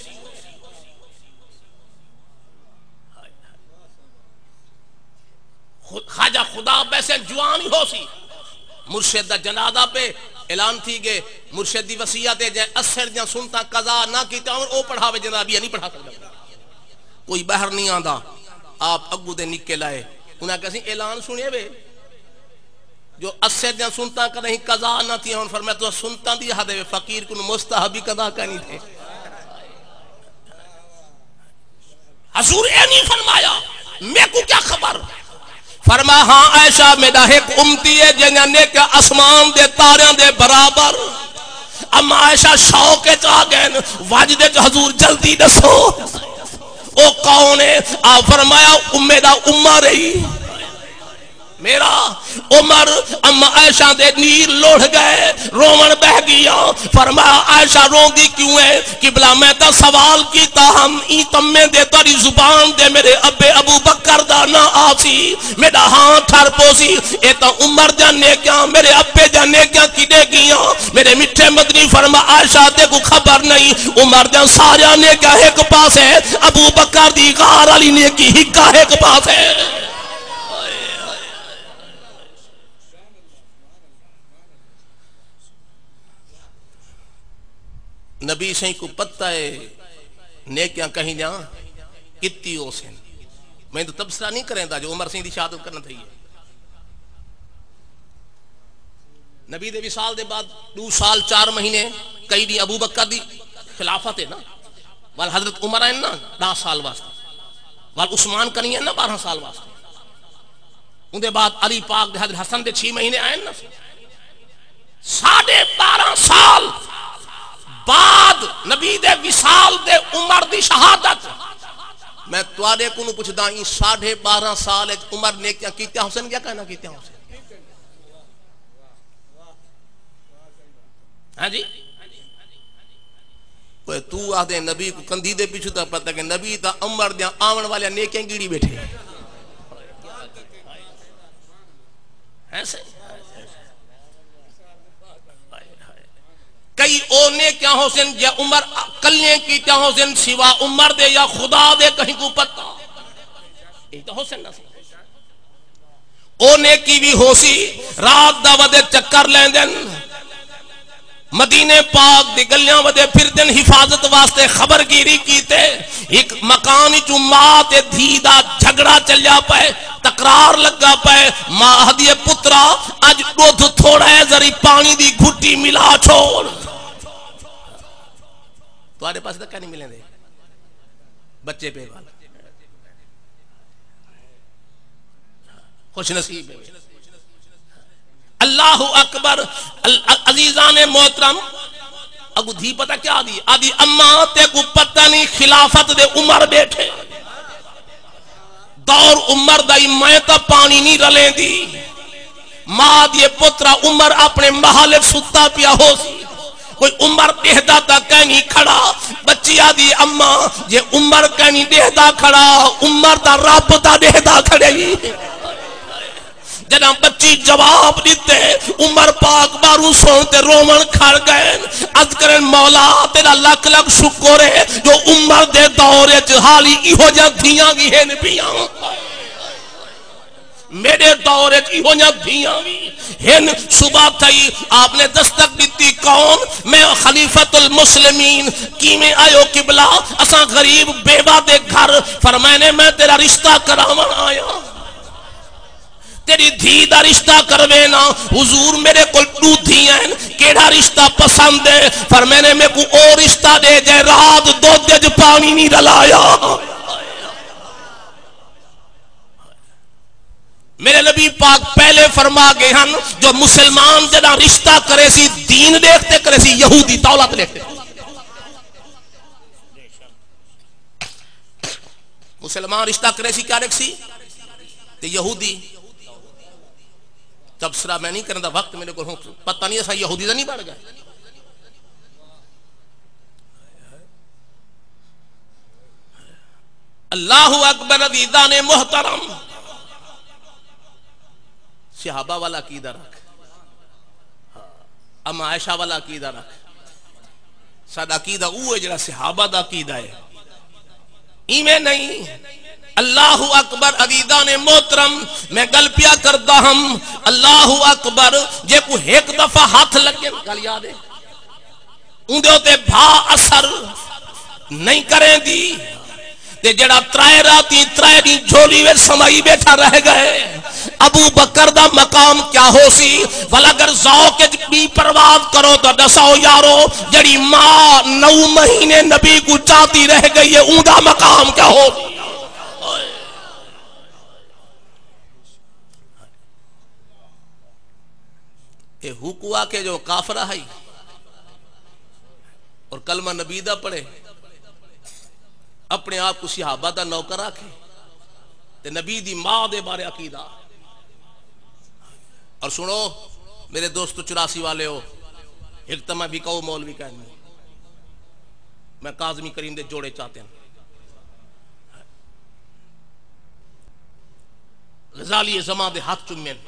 خو-، خواجہ خدا بحسین جوان ہی ہوسی۔ مرشد دا جنازہ پہ اعلان تھی ڳئے، مرشد دی وصیت ہے، جے عصر دیاں سنتاں قضا نہ کیتیاں ہون، او پڑھاوے، جنازہ ٻیا نہیں پڑھا سڳدا۔ کوئی ٻاہر نہیں آندا، آپ اڳوں دے نکل آئے۔ انہاں کہسی، اعلان سݨیے وے جو عصر دیاں سنتاں کݙاہیں قضا نہ تھیاں ہون۔ فرمایا، تساں سنتاں دی حد ہے، فقیر کوں مستحب ہی قضا کائنی تھے۔ حضور اے نہیں فرمایا، میکوں کیا خبر؟ فرمایا، ہاں عائشہ، میݙا ہک امتی ہے جنہاں نیکیاں آسمان دے تاریاں دے برابر۔ اما عائشہ شوق وچ آ ڳئن، وجد وچ، حضور جلدی ݙسو، او کون ہے؟ آ فرمایا، او میݙا عمر ہے۔ میݙا عمر۔ اما عائشہ دے نیر لڑھ ڳئے، رووݨ ٻہہ ڳیا۔ فرمایا، عائشہ روندی کیوں ہے؟ قبلہ، میں تاں سوال کیتا ہم، ایں تمے دے تہاݙی زبان دے میݙے ابے ابو بکر دا ناں آسی، میݙا ہاں ٹھر پوسی۔ اے تاں عمر دیاں نیکیاں، میݙے ابے دیاں نیکیاں کݙے ڳیاں؟ میݙے میٹھے مدنی فرما، عائشہ تیکوں خبر نہیں، عمر دیاں ساریاں نیکیاں ہک پاسے، ابو بکر دی غار والی نیکی ہکا ہک پاسے۔ نبی سائیں کوں پتہ ہے نیکیاں کہیں دیاں کتی ہوسن۔ میں تو تبصرہ نہیں کریندا جو عمر سائیں دی شہادت کرݨ تھئی ہے۔ نبی دے وصال دے بعد ݙو سال چار مہینے، کئی ݙینہہ ابو بکر دی خلافت ہے نا، ول حضرت عمر آئن نا ݙاہ سال واسطے، ول عثمان کنی آئن نا ٻارہاں سال واسطے۔ اوندے بعد علی پاک دے، حضرت حسن دے چھی مہینے آئن نا۔ ساݙھے ٻارہاں سال بعد نبی دے وصال دے عمر دی شہادت۔ میں تہاݙے کولوں پچھدا، ایں ساڑھے ٻارہاں سال وچ عمر نیکیاں کیتیاں ہوسن یا کائناں کیتیاں ہوسن؟ ہاں جی؟ اوئے توں آہدے نبی کوں کندھی دے پچھوں تاں پتہ کہ نبی تاں عمر دیاں آوݨ والیاں نیکیاں گھڑی ٻیٹھے۔ ہیں سئیں؟ کئی او نیکیاں ہوسن جے عمر کلیں کیتیاں ہوسن سوا عمر دے یا خدا دے کہیں کوں پتہ۔ اے تاں ہوسن نہ سئیں۔ او نیکی وی ہوسی، رات دا ودے چکر لیندن، مدینے پاک دی گلیاں ودے پھردن، حفاظت واسطے خبر گیری کیتے۔ ہک مکان اچوں ماء تے دھی دا جھگڑا چلیا پئے، تکرار لڳا پئے۔ ماء آہدی اے، پترا، اڄ ݙودھ تھوڑا ہے، ذری پاݨی دی گھٹی ملا چھوڑ۔ تہاݙے پاسے تاں کائنی ملیندے بچے پئے وال۔ خوش نصیب ہے۔ اللہ اکبر۔ ال-، عزیزان محترم، اڳوں دھی پتہ کیا آہدی؟ آہدی، اماں، تیکوں پتہ نہیں خلافت دے عمر ٻیٹھے، دور عمر دا ہی، میں تاں پاݨی نہیں رلیندی۔ ماء آہدی اے، پترا، عمر اپݨے محل وچ ستا پیا ہوسی، کوئی عمر ݙیہدا تاں کائنی کھڑا۔ ٻچی آہدی، اماں، جے عمر کائنی ݙیہدا کھڑا، عمر تاں رب دا ݙیہدا کھڑے۔ جݙاں ٻچی جواب ݙتے، عمر پاک ٻاہروں سݨ تے رووݨ کھڑ ڳئے۔ عرض کرن، مولا، تیݙا لکھ لکھ شکر ہے جو عمر دے دور وچ حالی ایہو جیاں دھیاں وی ہن پیاں۔ میݙے دور وچ ایہو جیاں دھیاں وی ہن۔ صبح تھئی، آپ نے دستک ݙتی، کون؟ میں خلیفۃ المسلمین۔ کیویں آئے ہو قبلہ؟ اساں غریب بیوہ دے گھر۔ فرمائے نے، میں تیݙا رشتہ کراوݨ آیاں، تیݙی دھی دا رشتہ کروینا۔ حضور، میݙے کول ݙو دھیاں ہن، کیڑھا رشتہ پسند ہے؟ فرمائے نے، میکوں او رشتہ ݙے جئیں رات دودھ وچ پاݨی نہیں رلایا۔ میرے نبی پاک پہلے فرما گئے ہن جو مسلمان جݙاں رشتہ کریسی، دین ݙیکھ تے کریسی، یہودی دولت ݙیکھ تے۔ مسلمان رشتہ کریسی، کیا ݙیکھسی؟ تے یہودی۔ تبصرہ میں نہیں کرݨ دا وقت میݙے کول ہن، پتہ نہیں اساں یہودی دا نہیں بݨ ڳئے۔ اللہ اکبر، عزیزان محترم، صحابہ والا عقیدہ رکھ، اماں عائشہ والا عقیدہ رکھ۔ ساݙا عقیدہ اوہ ہے جڑا صحابہ دا عقیدہ ہے، ایویں نہیں۔ اللہ اکبر، عزیزان محترم، میں گل پیا کردا ہم، اللہ اکبر، جے کو ہک دفعہ ہتھ لگے، گل یاد ہے؟ اوندے اتے بھا اثر نہیں کریندی۔ تے جڑا ترائے راتیں ترائے ݙینہہ جھولی وچ سمائی ٻیٹھا رہ ڳئے، ابو بکر دا مقام کیا ہوسی؟ ول اگر ذوق وچ ٻی پرواز کرو تاں ݙساؤ یارو، جڑی ماء نو مہینے نبی کوں چاتی رہ ڳئی ہے، اوندا مقام کیا ہوسی؟ اے ہکو آکھے جو کافرہ ہئی اور کلمہ نبی دا پڑھے، اپنے آپ کو صحابہ دا نوکر آکھے تے نبی دی ماء دے بارے عقیدہ۔ اور سنو میرے دوستو چوراسی والے ہو، ہک تاں میں بکاؤ مولوی کائنی، میں کاظمی کریم دے جوڑے چاتے ہیں۔ غزالی زماں دے ہتھ چمین۔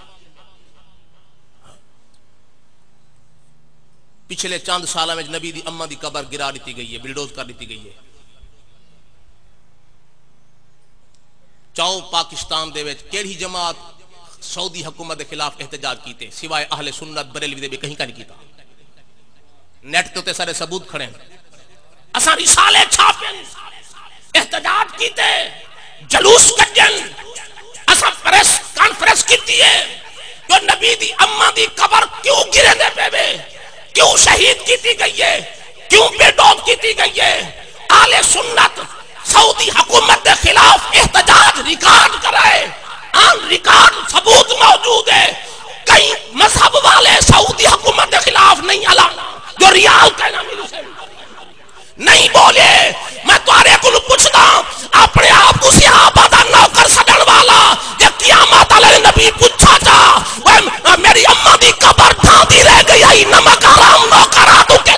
پچھلے چند سالاں وچ نبی دی اماں دی قبر گرا ݙتی ڳئی ہے، بلڈوز کر ݙتی ڳئی ہے۔ چاؤ پاکستان دے وچ کیڑھی جماعت سعودی حکومت دے خلاف احتجاج کیتے سوائے اہل سنت بریلوی دے ٻئے کہیں کائنی کیتا۔ نیٹ تے اتے سارے ثبوت کھڑے ہیں۔ اساں رسالے چھاپن، احتجاج کیتے، جلوس کڈن، اساں پریس کانفرنس کیتی ہے جو نبی دی اماں دی قبر کیوں گریندے پے وے، کیوں شہید کیتی گئی ہے، کیوں بے ڈوب کیتی گئی ہے۔ اہل سنت سعودی حکومت دے خلاف احتجاج ریکارڈ کرائے، آن ریکارڈ ثبوت موجود ہے۔ کئی مذہب والے سعودی حکومت دے خلاف نہیں الانا جو ریال کائنا ملی سے۔ نہیں بولے۔ میں تہاݙے کولوں پچھدا، اپݨے آپ کوں صحابہ دا نوکر سݙݨ والا، جے قیامت والے نبی پچھا چا، "اوئے، میری اماں دی قبر ڈھاندی رہ ڳئی ہئی، نمک حرام نوکر آ توں کے۔"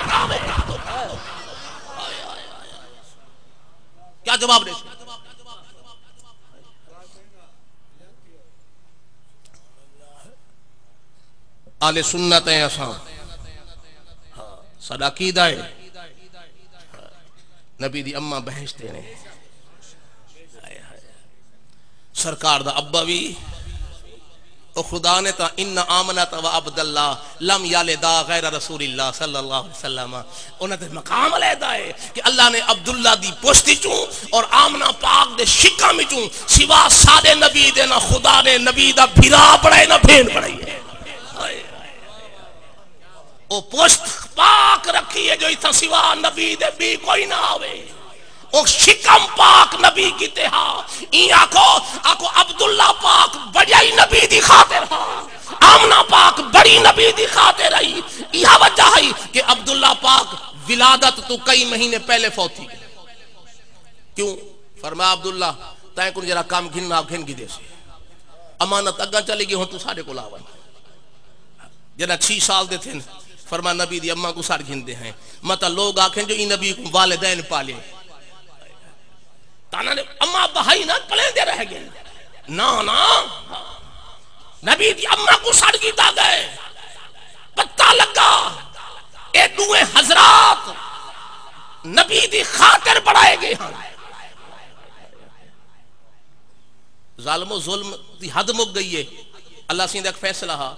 کیا جواب ݙے؟ اہل سنت ہیں اساں، ساݙا عقیدہ ہے۔ نبی دی اماں بہشت نے۔ سرکار دا ابا وی، او خدا نے تاں ان آمنہ و عبداللہ لم یلدا غیر رسول اللہ صلی اللہ علیہ وسلم۔ انہاں دے مقام علیحدہ ہے کہ اللہ نے عبداللہ دی پشت چوں اور آمنہ پاک دے شکم چوں سوا ساݙے نبی دے نہ خدا نے نبی دا بھرا بݨائے نہ بھین بݨائی ہے۔ او پشت پاک رکھی ہے جو اتھاں سوا نبی دے ٻی کوئی نہ آوے۔ او شکم پاک نبی کیتے ہا۔ ایں آکھو، آکھو عبداللہ پاک بڑی نبی دی خاطر ہا، آمنہ پاک بڑی نبی دی خاطر ہئی۔ ایہا وجہ ہئی کہ عبداللہ پاک ولادت توں کئی مہینے پہلے فوت تھی ڳئے۔ کیوں؟ فرمایا، "عبداللہ، تیں کوں جیڑھا کم گھننا، گھن گھدے سے۔ امانت اڳاں چلی ڳئی، ہݨ توں ساݙے کول آ ونڄ۔" جݙاں چھی سال دے تھن، فرمایا، "نبی دی اماں کوں ساݙ گھندے ہیں، متاں لوگ آکھن جو ایں نبی کوں والدین پالے۔" تاں انہاں دے اماں ابا ہئی نہ، پلیندے رہ ڳئے۔ نہ، نہ۔ نبی دی اماں کوں سݙ گھدا ڳئے۔ پتہ لڳا، اے ݙوہیں حضرات نبی دی خاطر بݨائے ڳئے ہن۔ ظالمو، ظلم دی حد مک ڳئی ہے۔ اللہ سئیں دا ہک فیصلہ ہا،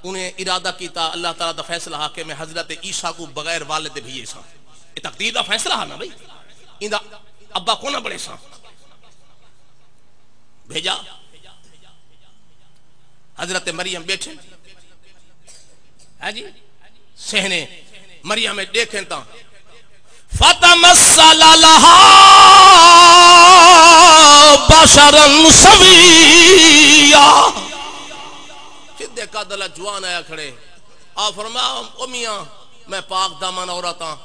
انہیں ارادہ کیتا، اللہ تعالیٰ دا فیصلہ ہا کہ میں حضرت عیسیٰ کوں بغیر والد دے بھیجے ساں۔ اے تقدیر دا فیصلہ ہا نا بھئی، ایندا ابا کون بݨے ساں۔ بھیجا۔ حضرت مریم ٻیٹھے، ہاں جی، صحن مریم ݙیکھن تاں، فتمثل لها بشرا سويا۔ سدھے قد والا جوان آیا کھڑے۔ آ فرمایا، "او میاں، میں پاک دامن عورت ہاں،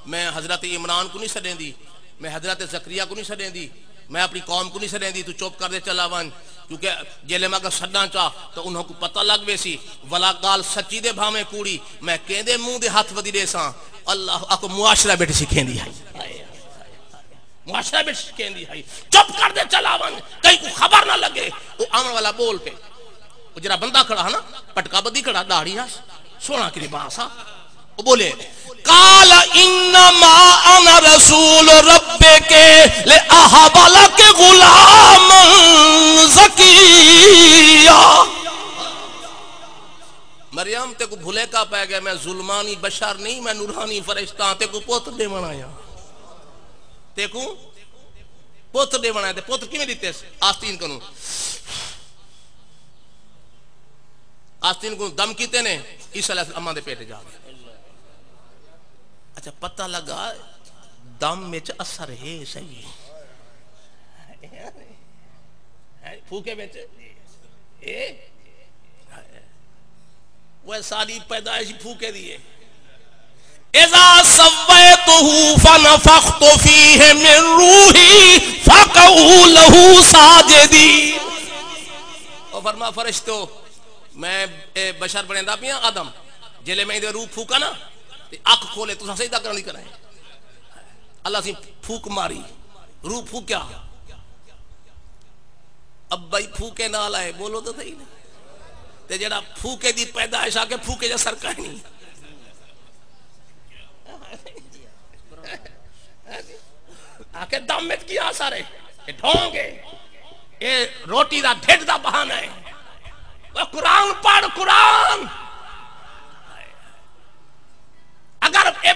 میں حضرت عمران کوں نہیں سݙیندی، میں حضرت زکریا کوں نہیں سݙیندی، میں اپݨی قوم کوں نہیں سݙیندی، توں چپ کر تے چلا ونڄ، کیونکہ جیلے میں اگر سݙاں چا تو انہاں کوں پتہ لڳ ویسی، ولا ڳالھ سچی دے بھاویں کوڑی، میں کیندے منہ دے ہتھ ودی ݙیساں۔" اللہ آکھو، معاشرہ ٻیٹھے سکھیندی ہئی۔ معاشرہ ٻیٹھے سکھیندی ہئی۔ چپ کر تے چلا ونڄ، کہیں کوں خبر نہ لڳے۔ او آوݨ والا ٻول پئے۔ او جیڑھا بندہ کھڑا ہا نا، پٹکا ٻدھی کھڑا، ݙاڑھی ہا، سوہݨا کی لباس ہا۔ او ٻولے، "قال انما انا رسول ربک لاہب لک غلاما زکیا۔" مریم، تیکوں بھلیکا پئے ڳئے، میں ظلمانی بشر نہیں، میں نورانی فرشتہ ہاں، تیکوں پتر ݙیوݨ آیا۔ تیکوں پتر ݙیوݨ آیا، تے پتر کیویں ݙتیس؟ آستین کنوں۔ آستین کنوں دم کیتے نے، عیسیٰ علیہ السلام اماں دے پیٹ جا ڳئے۔ اچھا، پتہ لڳا دم وچ اثر ہے صحیح۔ پھوکے وچ اے، وہ ساری پیدائش پھوکے دی ہے۔ اذا سویتہ فنفخت فیہ من روحی فقعوا لہ ساجدین۔ او فرما، فرشتو، میں اے بشر بݨیندا پیاں آدم، جیلے میں ایندے روح پھوکاں نا، تے اکھ کھولے، تساں سجدہ کرݨ دی کرائیں۔ اللہ سئیں پھوک ماری، روح پھوکیا۔ ابا ہی پھوکے نال آئے، ٻولو تو صحیح نا۔ تے جیڑھا پھوکے دی پیدائش آ کے پھوکے جا سر کائنی۔ آکھے دم وچ کیا اثر ہے؟ اے ڈھونگ ہے۔ اے روٹی دا ڈھڈ دا بہانہ ہے۔ او قرآن پڑھ، قرآن۔ اگر اے،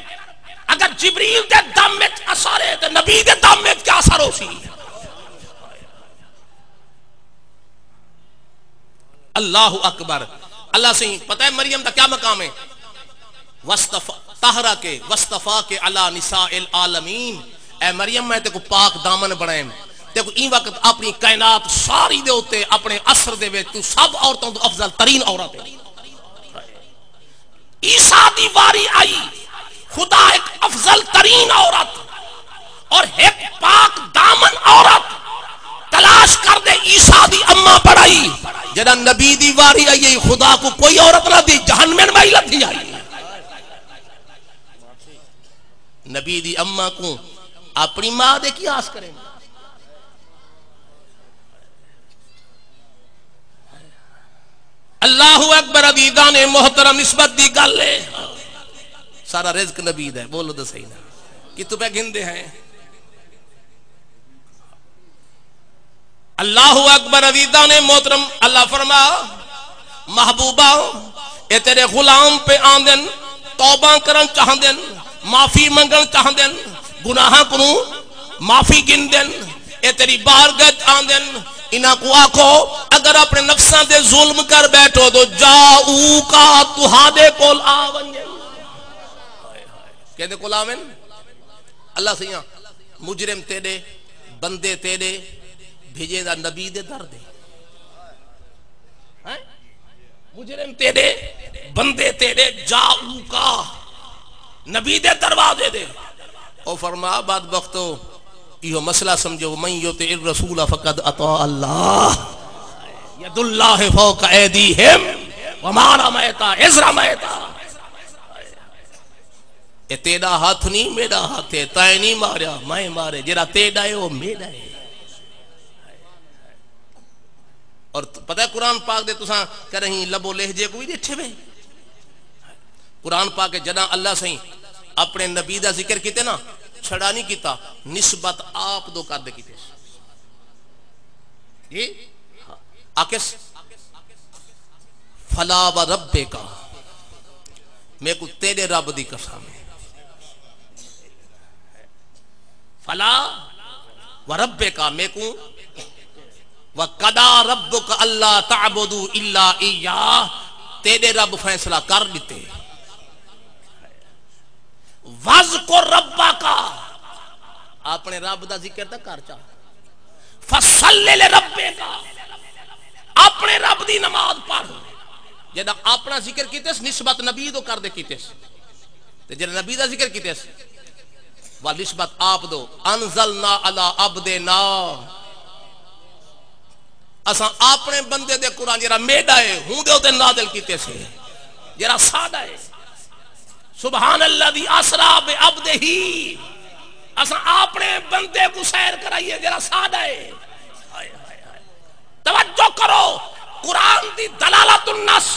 اگر جبریل دے دم وچ اثر ہے تے نبی دے دم وچ کیا اثر ہو سی؟ اللہ اکبر۔ اللہ سئیں، پتہ ہے مریم دا کیا مقام ہے؟ واصطف-، طہرک واصطفاک علی نساء العالمین۔ اے مریم، میں تیکوں پاک دامن بݨائم، تیکوں ایں وقت اپݨی کائنات ساری دے اتے اپݨے عصر دے وچ توں سب عورتاں توں افضل ترین عورت ہے۔ عیسیٰ دی واری آئی، خدا ہک افضل ترین عورت اور ہک پاک دامن عورت تلاش کر دے، عیسیٰ دی اماں بݨائی۔ جݙاں نبی دی واری آئی، خدا کوں کوئی عورت نہ ݙتی، جہنمن وائی لدھی آئی۔ نبی دی اماں کوں اپݨی ماں دے کی آس کریں؟ اللہ اکبر، عزیزان محترم، نسبت دی ڳالھ ہے۔ سارا رزق نبی دا ہے، بولو تو صحیح نا، کتھوں پئے گھندے ہیں؟ اللہ اکبر، عزیزان محترم، اللہ فرما، محبوبہ، اے تیݙے غلام پئے آندن، توبہ کرݨ چاہندن، معافی منگݨ چاہندن، گناہاں کنوں معافی گھندن، اے تیݙی بارگاہ آندن۔ انہاں کوں آکھو، اگر اپݨے نفساں تے ظلم کر ٻیٹھو تو جاؤکا، تہاݙے کول آ ونڄن۔ کیندے کول آون؟ اللہ سئیاں، مجرم تیݙے، بندے تیݙے، بھیجے دا نبی دے در دے۔ ہیں؟ مجرم تیݙے، بندے تیݙے، جاؤکا، نبی دے دروازے دے۔ او فرما، بدبختو، ایہو مسئلہ سمجھو، من یطع الرسول فقد اطاع اللہ، ید اللہ فوق ایدیہم، وما رمیت اذ رمیت۔ اے تیݙا ہتھ نہیں، میݙا ہتھ ہے، تیں نہیں ماریا، میں مارے، جیڑھا تیݙا ہے، او میݙا ہے۔ اور پتہ ہے قرآن پاک دے تساں کݙاہیں لب و لہجے کوں وی ݙٹھے وے؟ قرآن پاک جݙاں اللہ سئیں اپݨے نبی دا ذکر کیتے نا، چھڑا نہیں کیتا، نسبت آپ دو کر دے کیتے۔ جی؟ آکھس، فلا و ربک، میکوں تیݙے رب دی قسم ہے۔ فلا و ربک، میکوں، و قضی ربک الا تعبدوا الا ایاہ، تیݙے رب فیصلہ کر ݙتے۔ واذکر ربک، اپݨے رب دا ذکر تاں کر چا۔ فصل لربک، اپݨے رب دی نماز پڑھ۔ جݙاں اپݨا ذکر کیتس، نسبت نبی دو کر دے کیتس۔ تے جݙاں نبی دا ذکر کیتس، ول نسبت آپ دو۔ انزلنا علی عبدنا، اساں اپݨے بندے دے قرآن، جیڑھا میݙا ہے، ہوندے اتے نازل کیتے سے، جیڑھا ساݙا ہے۔ سبحان الذی اسری بعبدہ، اساں اپݨے بندے کوں سیر کرائیے، جیڑھا ساݙا ہے۔ ہائے، ہائے، ہائے۔ توجہ کرو، قرآن دی دلالت النص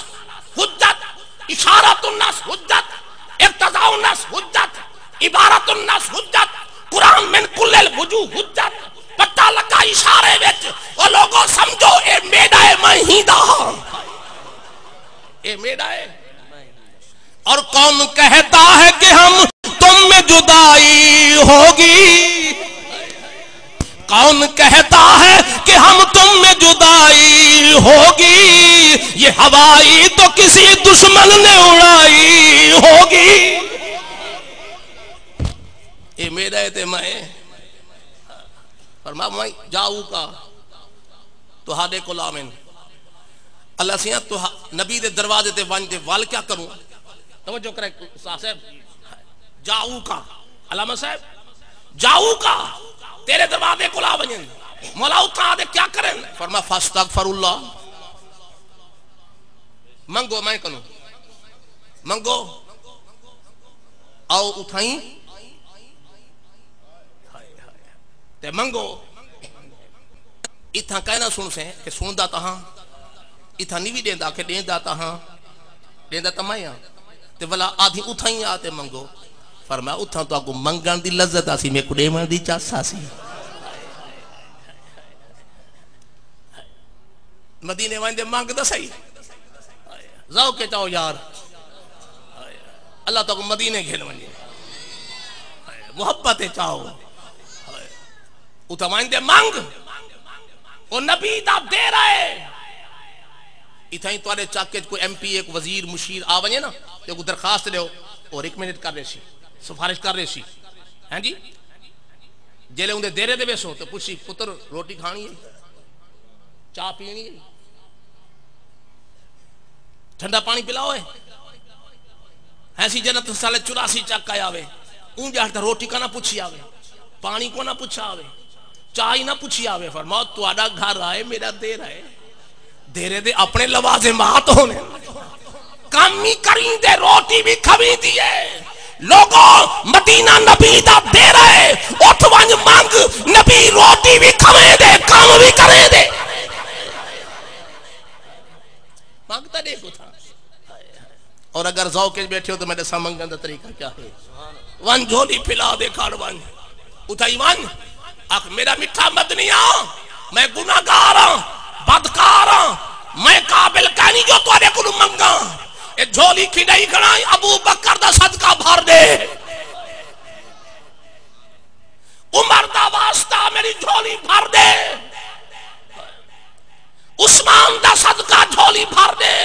حجت، اشارت النص حجت، اقتضاء النص حجت، عبارت النص حجت، قرآن من کل الوجوہ حجت۔ پتہ لگا اشارے وچ، او لوگو سمجھو اے میݙا ہے، میں ہی دا ہاں۔ اے میݙا ہے۔ اور کون کہتا ہے کہ ہم تم میں جدائی ہوگی؟ کون کہتا ہے کہ ہم تم میں جدائی ہوگی؟ یہ ہوائی تو کسی دشمن نے اڑائی ہوگی۔ اے میݙا ہے تے میں۔ فرما، میں جاؤکا، تہاݙے کول آون۔ اللہ سیاں، تو نبی دے دروازے تے ونڄ تے ول کیا کروں؟ توجہ کرے استاد صاحب، جاؤکا، علامہ صاحب، جاؤکا، تیݙے دروازے کول آ ونڄن۔ مولا اتھاں آ تے کیا کرن؟ فرما، فاستغفر اللہ، منگو میں کنوں، منگو، آؤ اتھائیں تے منگو۔ اتھاں کائنا سݨسیں کہ سݨدا تاں ہاں، اتھاں نہیں وی ݙیندا، کہ ݙیندا تاں ہاں، ݙیندا تاں میں ہاں۔ تے ولا آدھی اتھائیں آ تے منگو۔ فرمایا، اتھاں تہاکوں منگݨ دی لذت آسی، میکوں ݙیوݨ دی چس آسی۔ مدینے ونڄ تے منگ تاں سہی۔ ذوق کے چاؤ یار، اللہ تہاکوں مدینے گھن ونڄے۔ محبت چاؤ، اتھاں ونڄ تے منگ۔ او نبی دا دیرہ ہے۔ اتھائیں تہاݙے چک وچ کوئی ایم پی اے، کوئی وزیر، مشیر آ ونڄے نا، تے کوئی درخواست ݙیو، او ریکمینڈ کر ݙیسی، سفارش کر ݙیسی۔ ہاں جی، جیلے اوندے دیرے تے ویسو تے پچھسی، پتر، روٹی کھاݨی ہے؟ چاہ پینی ہے؟ ٹھنڈا پاݨی پلاؤ ہے؟ ایسی جنت سال چوراسی چک آیا وے، اون جاٹ دا روٹی کا نہ پوچھی آوے، پانی کو نہ پوچھا آوے، چاہ ہی نہ پوچھی آوے۔ فرماؤ، تہاڈا گھر آئے، میرا دیر ہے، دیرے دے اپنے لوازمات ہونے، کم ہی کریں دے، روٹی بھی کھویں دی ہے۔ لوگو، مدینہ نبی دا دیر ہے، اٹھ ونج منگ، نبی روٹی بھی کھویں دے، کم بھی کریں دے۔ منگ تاں ݙیکھو تھا۔ اور اگر ذوق وچ بیٹھے ہو تو میں ݙساں منگݨ دا طریقہ کیا ہے۔ ونڄ جھولی پھلا دے گھر ونڄ۔ اتھائی ونڄ۔ آکھ، میرا میٹھا مدنیا، میں گناہگار ہاں، بدکار ہاں، میں قابل کائنی جو تہاݙے کولوں منگاں۔ اے جھولی کھݙائی کھڑا، ابو بکر دا صدقہ بھر ݙے۔ عمر دا واسطہ میری جھولی بھر ݙے۔ عثمان دا صدقہ جھولی بھر ݙے۔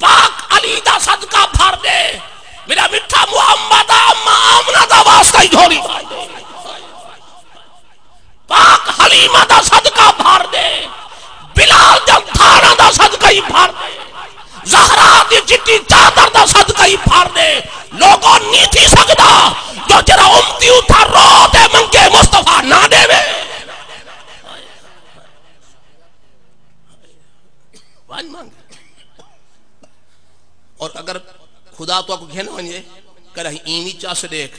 پاک علی دا صدقہ بھر ݙے۔ میرا میٹھا محمد، اماں آمنہ دا واسطہ ہی جھولی بھر ݙے۔ پاک حلیمہ دا صدقہ بھر ݙے۔ بلال دے دھاڑاں دا صدقہ ہی بھر ݙے۔ زہرا دی چٹی چادر دا صدقہ ہی بھر ݙے۔ لوگو، نی تھی سڳدا جو جیڑھا امتی اتھاں رو تے منگے، مصطفیٰ نہ ݙیوے۔ ونڄ منگ۔ اور اگر خدا تہاکوں گھن ونڄے، کݙاہیں اینویں چس ݙیکھ،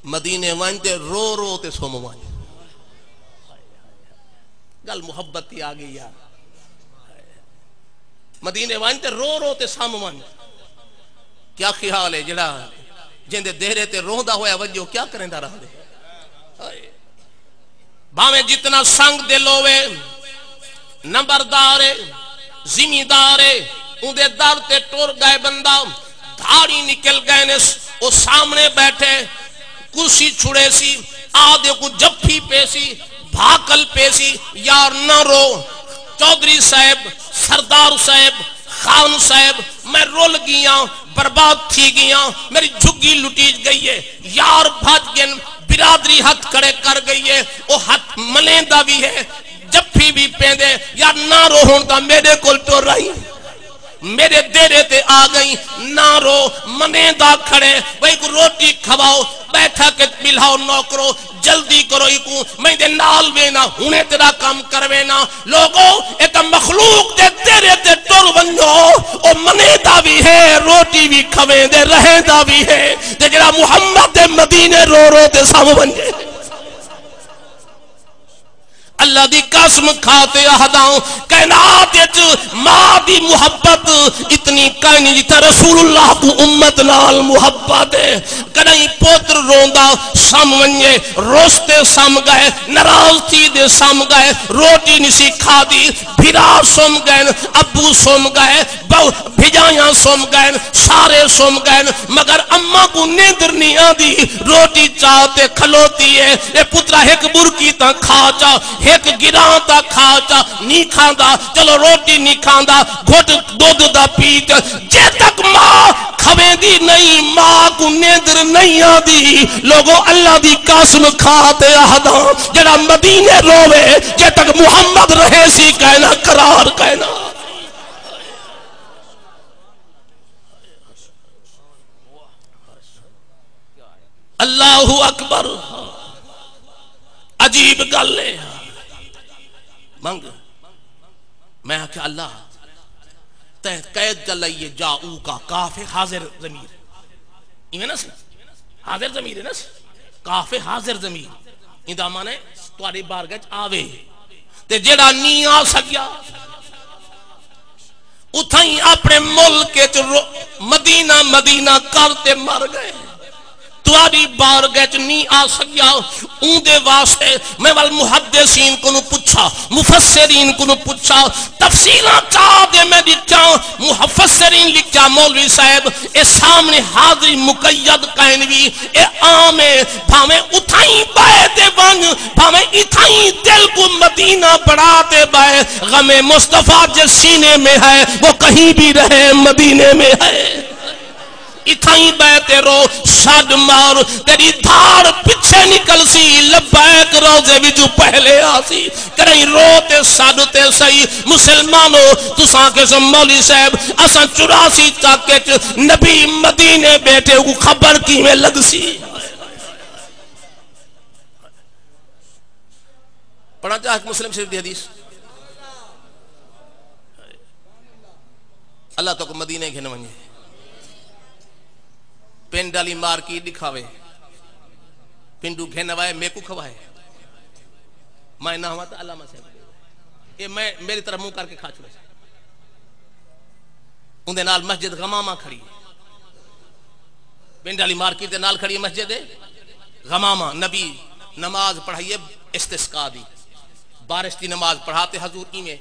مدینے ونڄ تے رو رو تے سم ونڄ۔ ڳل محبت دی آ ڳئی یار۔ مدینے ونڄ تے رو رو تے سم ونڄ۔ کیا خیال ہے جیڑھا جیندے دیرے تے روندا ہویا ونڄے، کیا کریندا رہندے؟ ہائے۔ بھاویں جتنا سنگ دل ہووے، نمبردار ہے، زمیندار ہے، اوندے در تے ٹر ڳئے بندہ، دھاڑی نکل ڳئے نس، او سامݨے ٻیٹھے، کرسی چھڑیسی، آ دے کوں جپھی پیسی، بھاکل پیسی، یار نہ رو، چوہدری صاحب، سردار صاحب، خان صاحب، میں رل ڳیاں، برباد تھی ڳیاں، میری جھڳی لٹیج ڳئی ہے، یار بھڄ ڳن، برادری ہتھ کھڑے کر ڳئی ہے، او ہتھ ملیندا وی ہے، جپھی وی پیندے، یار نہ رو، ہݨ تاں میݙے کول ٹر آئی۔ میݙے دیرے تے آ ڳئیں، نہ رو، منیندا کھڑے، بھئی کوں روٹی کھواؤ، بیٹھک اچ ٻلھاؤ نوکرو، جلدی کرو، ایکوں میں دے نال وینا، ہݨے تیݙا کم کر وینا۔ لوگو، اے تاں مخلوق دے دیرے تے ٹر ونڄو، او منیندا وی ہے، روٹی وی کھویندے، رہیندا وی ہے، تے جیڑھا محمد دے مدینے رو رو تے سم ونڄے۔ اللہ دی قسم کھا تے آہداں، کائنات اچ ماں دی محبت اتنی کائنی جتنا رسول اللہ کوں امت نال محبت ہے۔ کݙاہیں پتر روندا سم ونڄے، رس تے سم ڳئے، ناراض تھی دے سم ڳئے، روٹی نسی کھادی، بھرا سم ڳئن، ابو سم ڳئے، بہو بھڄائیاں سم ڳئن، سارے سم ڳئن، مگر اماں کوں نیندر نی آندی، روٹی چا تے کھلوتی ہے۔ اے پترا، ہک ٻرکی تاں کھا چا، ہک گراں تاں کھا چا، نی کھاندا، چلو روٹی نی کھاندا، گھٹ دودھ دا پی چا۔ جے تک ماں کھویندی نئیں، ماں کوں نیندر نئیں آندی۔ لوگو، اللہ دی قسم کھا تے آہداں، جیڑھا مدینے رووے، جے تک محمد رہے سی کائنا، قرار کائنا۔ اللہ اکبر۔ عجیب ڳل ہے۔ منگ۔ میں آکھیا، اللہ، تیں قید کر لئیے، جاؤکا، کاف ہے حاضر ضمیر۔ ایویں نا سی؟ حاضر ضمیر ہے نا سی؟ کاف ہے حاضر ضمیر۔ ایندا معنی ہے تہاݙی بارگاہ چ آوے۔ تے جیڑھا نی آ سڳیا، اتھائیں اپݨے ملک اچ رو-، مدینہ مدینہ کر تے مر ڳئے۔ تہاݙی بارگاہ اچ نی آ سڳیا، اوندے واسطے میں ول محدثین کنوں پچھا، مفسرین کنوں پچھا، تفسیراں چا تے میں ݙٹھا، مفسرین لکھیا، مولوی صاحب، اے سامݨے حاضری مقید کائنی، اے عام ہے، بھاویں اتھائیں ٻہہ تے ونڄ، بھاویں اتھائیں دل کوں مدینہ بݨا تے ٻہہ، غم مصطفیٰ جس سینے میں ہے، وہ کہیں بھی رہے، مدینے میں ہے۔ اتھائیں ٻہہ تے رو، سݙ مار، تیݙی دھاڑ پچھے نکلسی، لبیک روزے وچوں پہلے آسی، کہیں رو تے سݙ تے سہی۔ مسلمانو، تساں آکھیسو مولوی صاحب، اساں چوراسی تک اچ نبی مدینے ٻیٹھے، اوکوں خبر کیویں لڳسی؟ پڑھاں چا ہک مسلم شریف دی حدیث۔ اللہ تہاکوں مدینے گھن ونڄے۔ پنڈ آلی مارکیٹ ݙکھاوے، پنڈوں گھن آوائے، میکوں کھوائے۔ میں نہ ہواں تاں علامہ صاحب، اے میں، میری طرف منہ کر کے کھا چھوڑے۔ اوندے نال مسجد غمامہ کھڑی ہے۔ پنڈ آلی مارکیٹ دے نال کھڑی ہے مسجد غمامہ۔ نبی نماز پڑھائی ہے استسقا دی، بارش دی نماز پڑھا تے حضور ایویں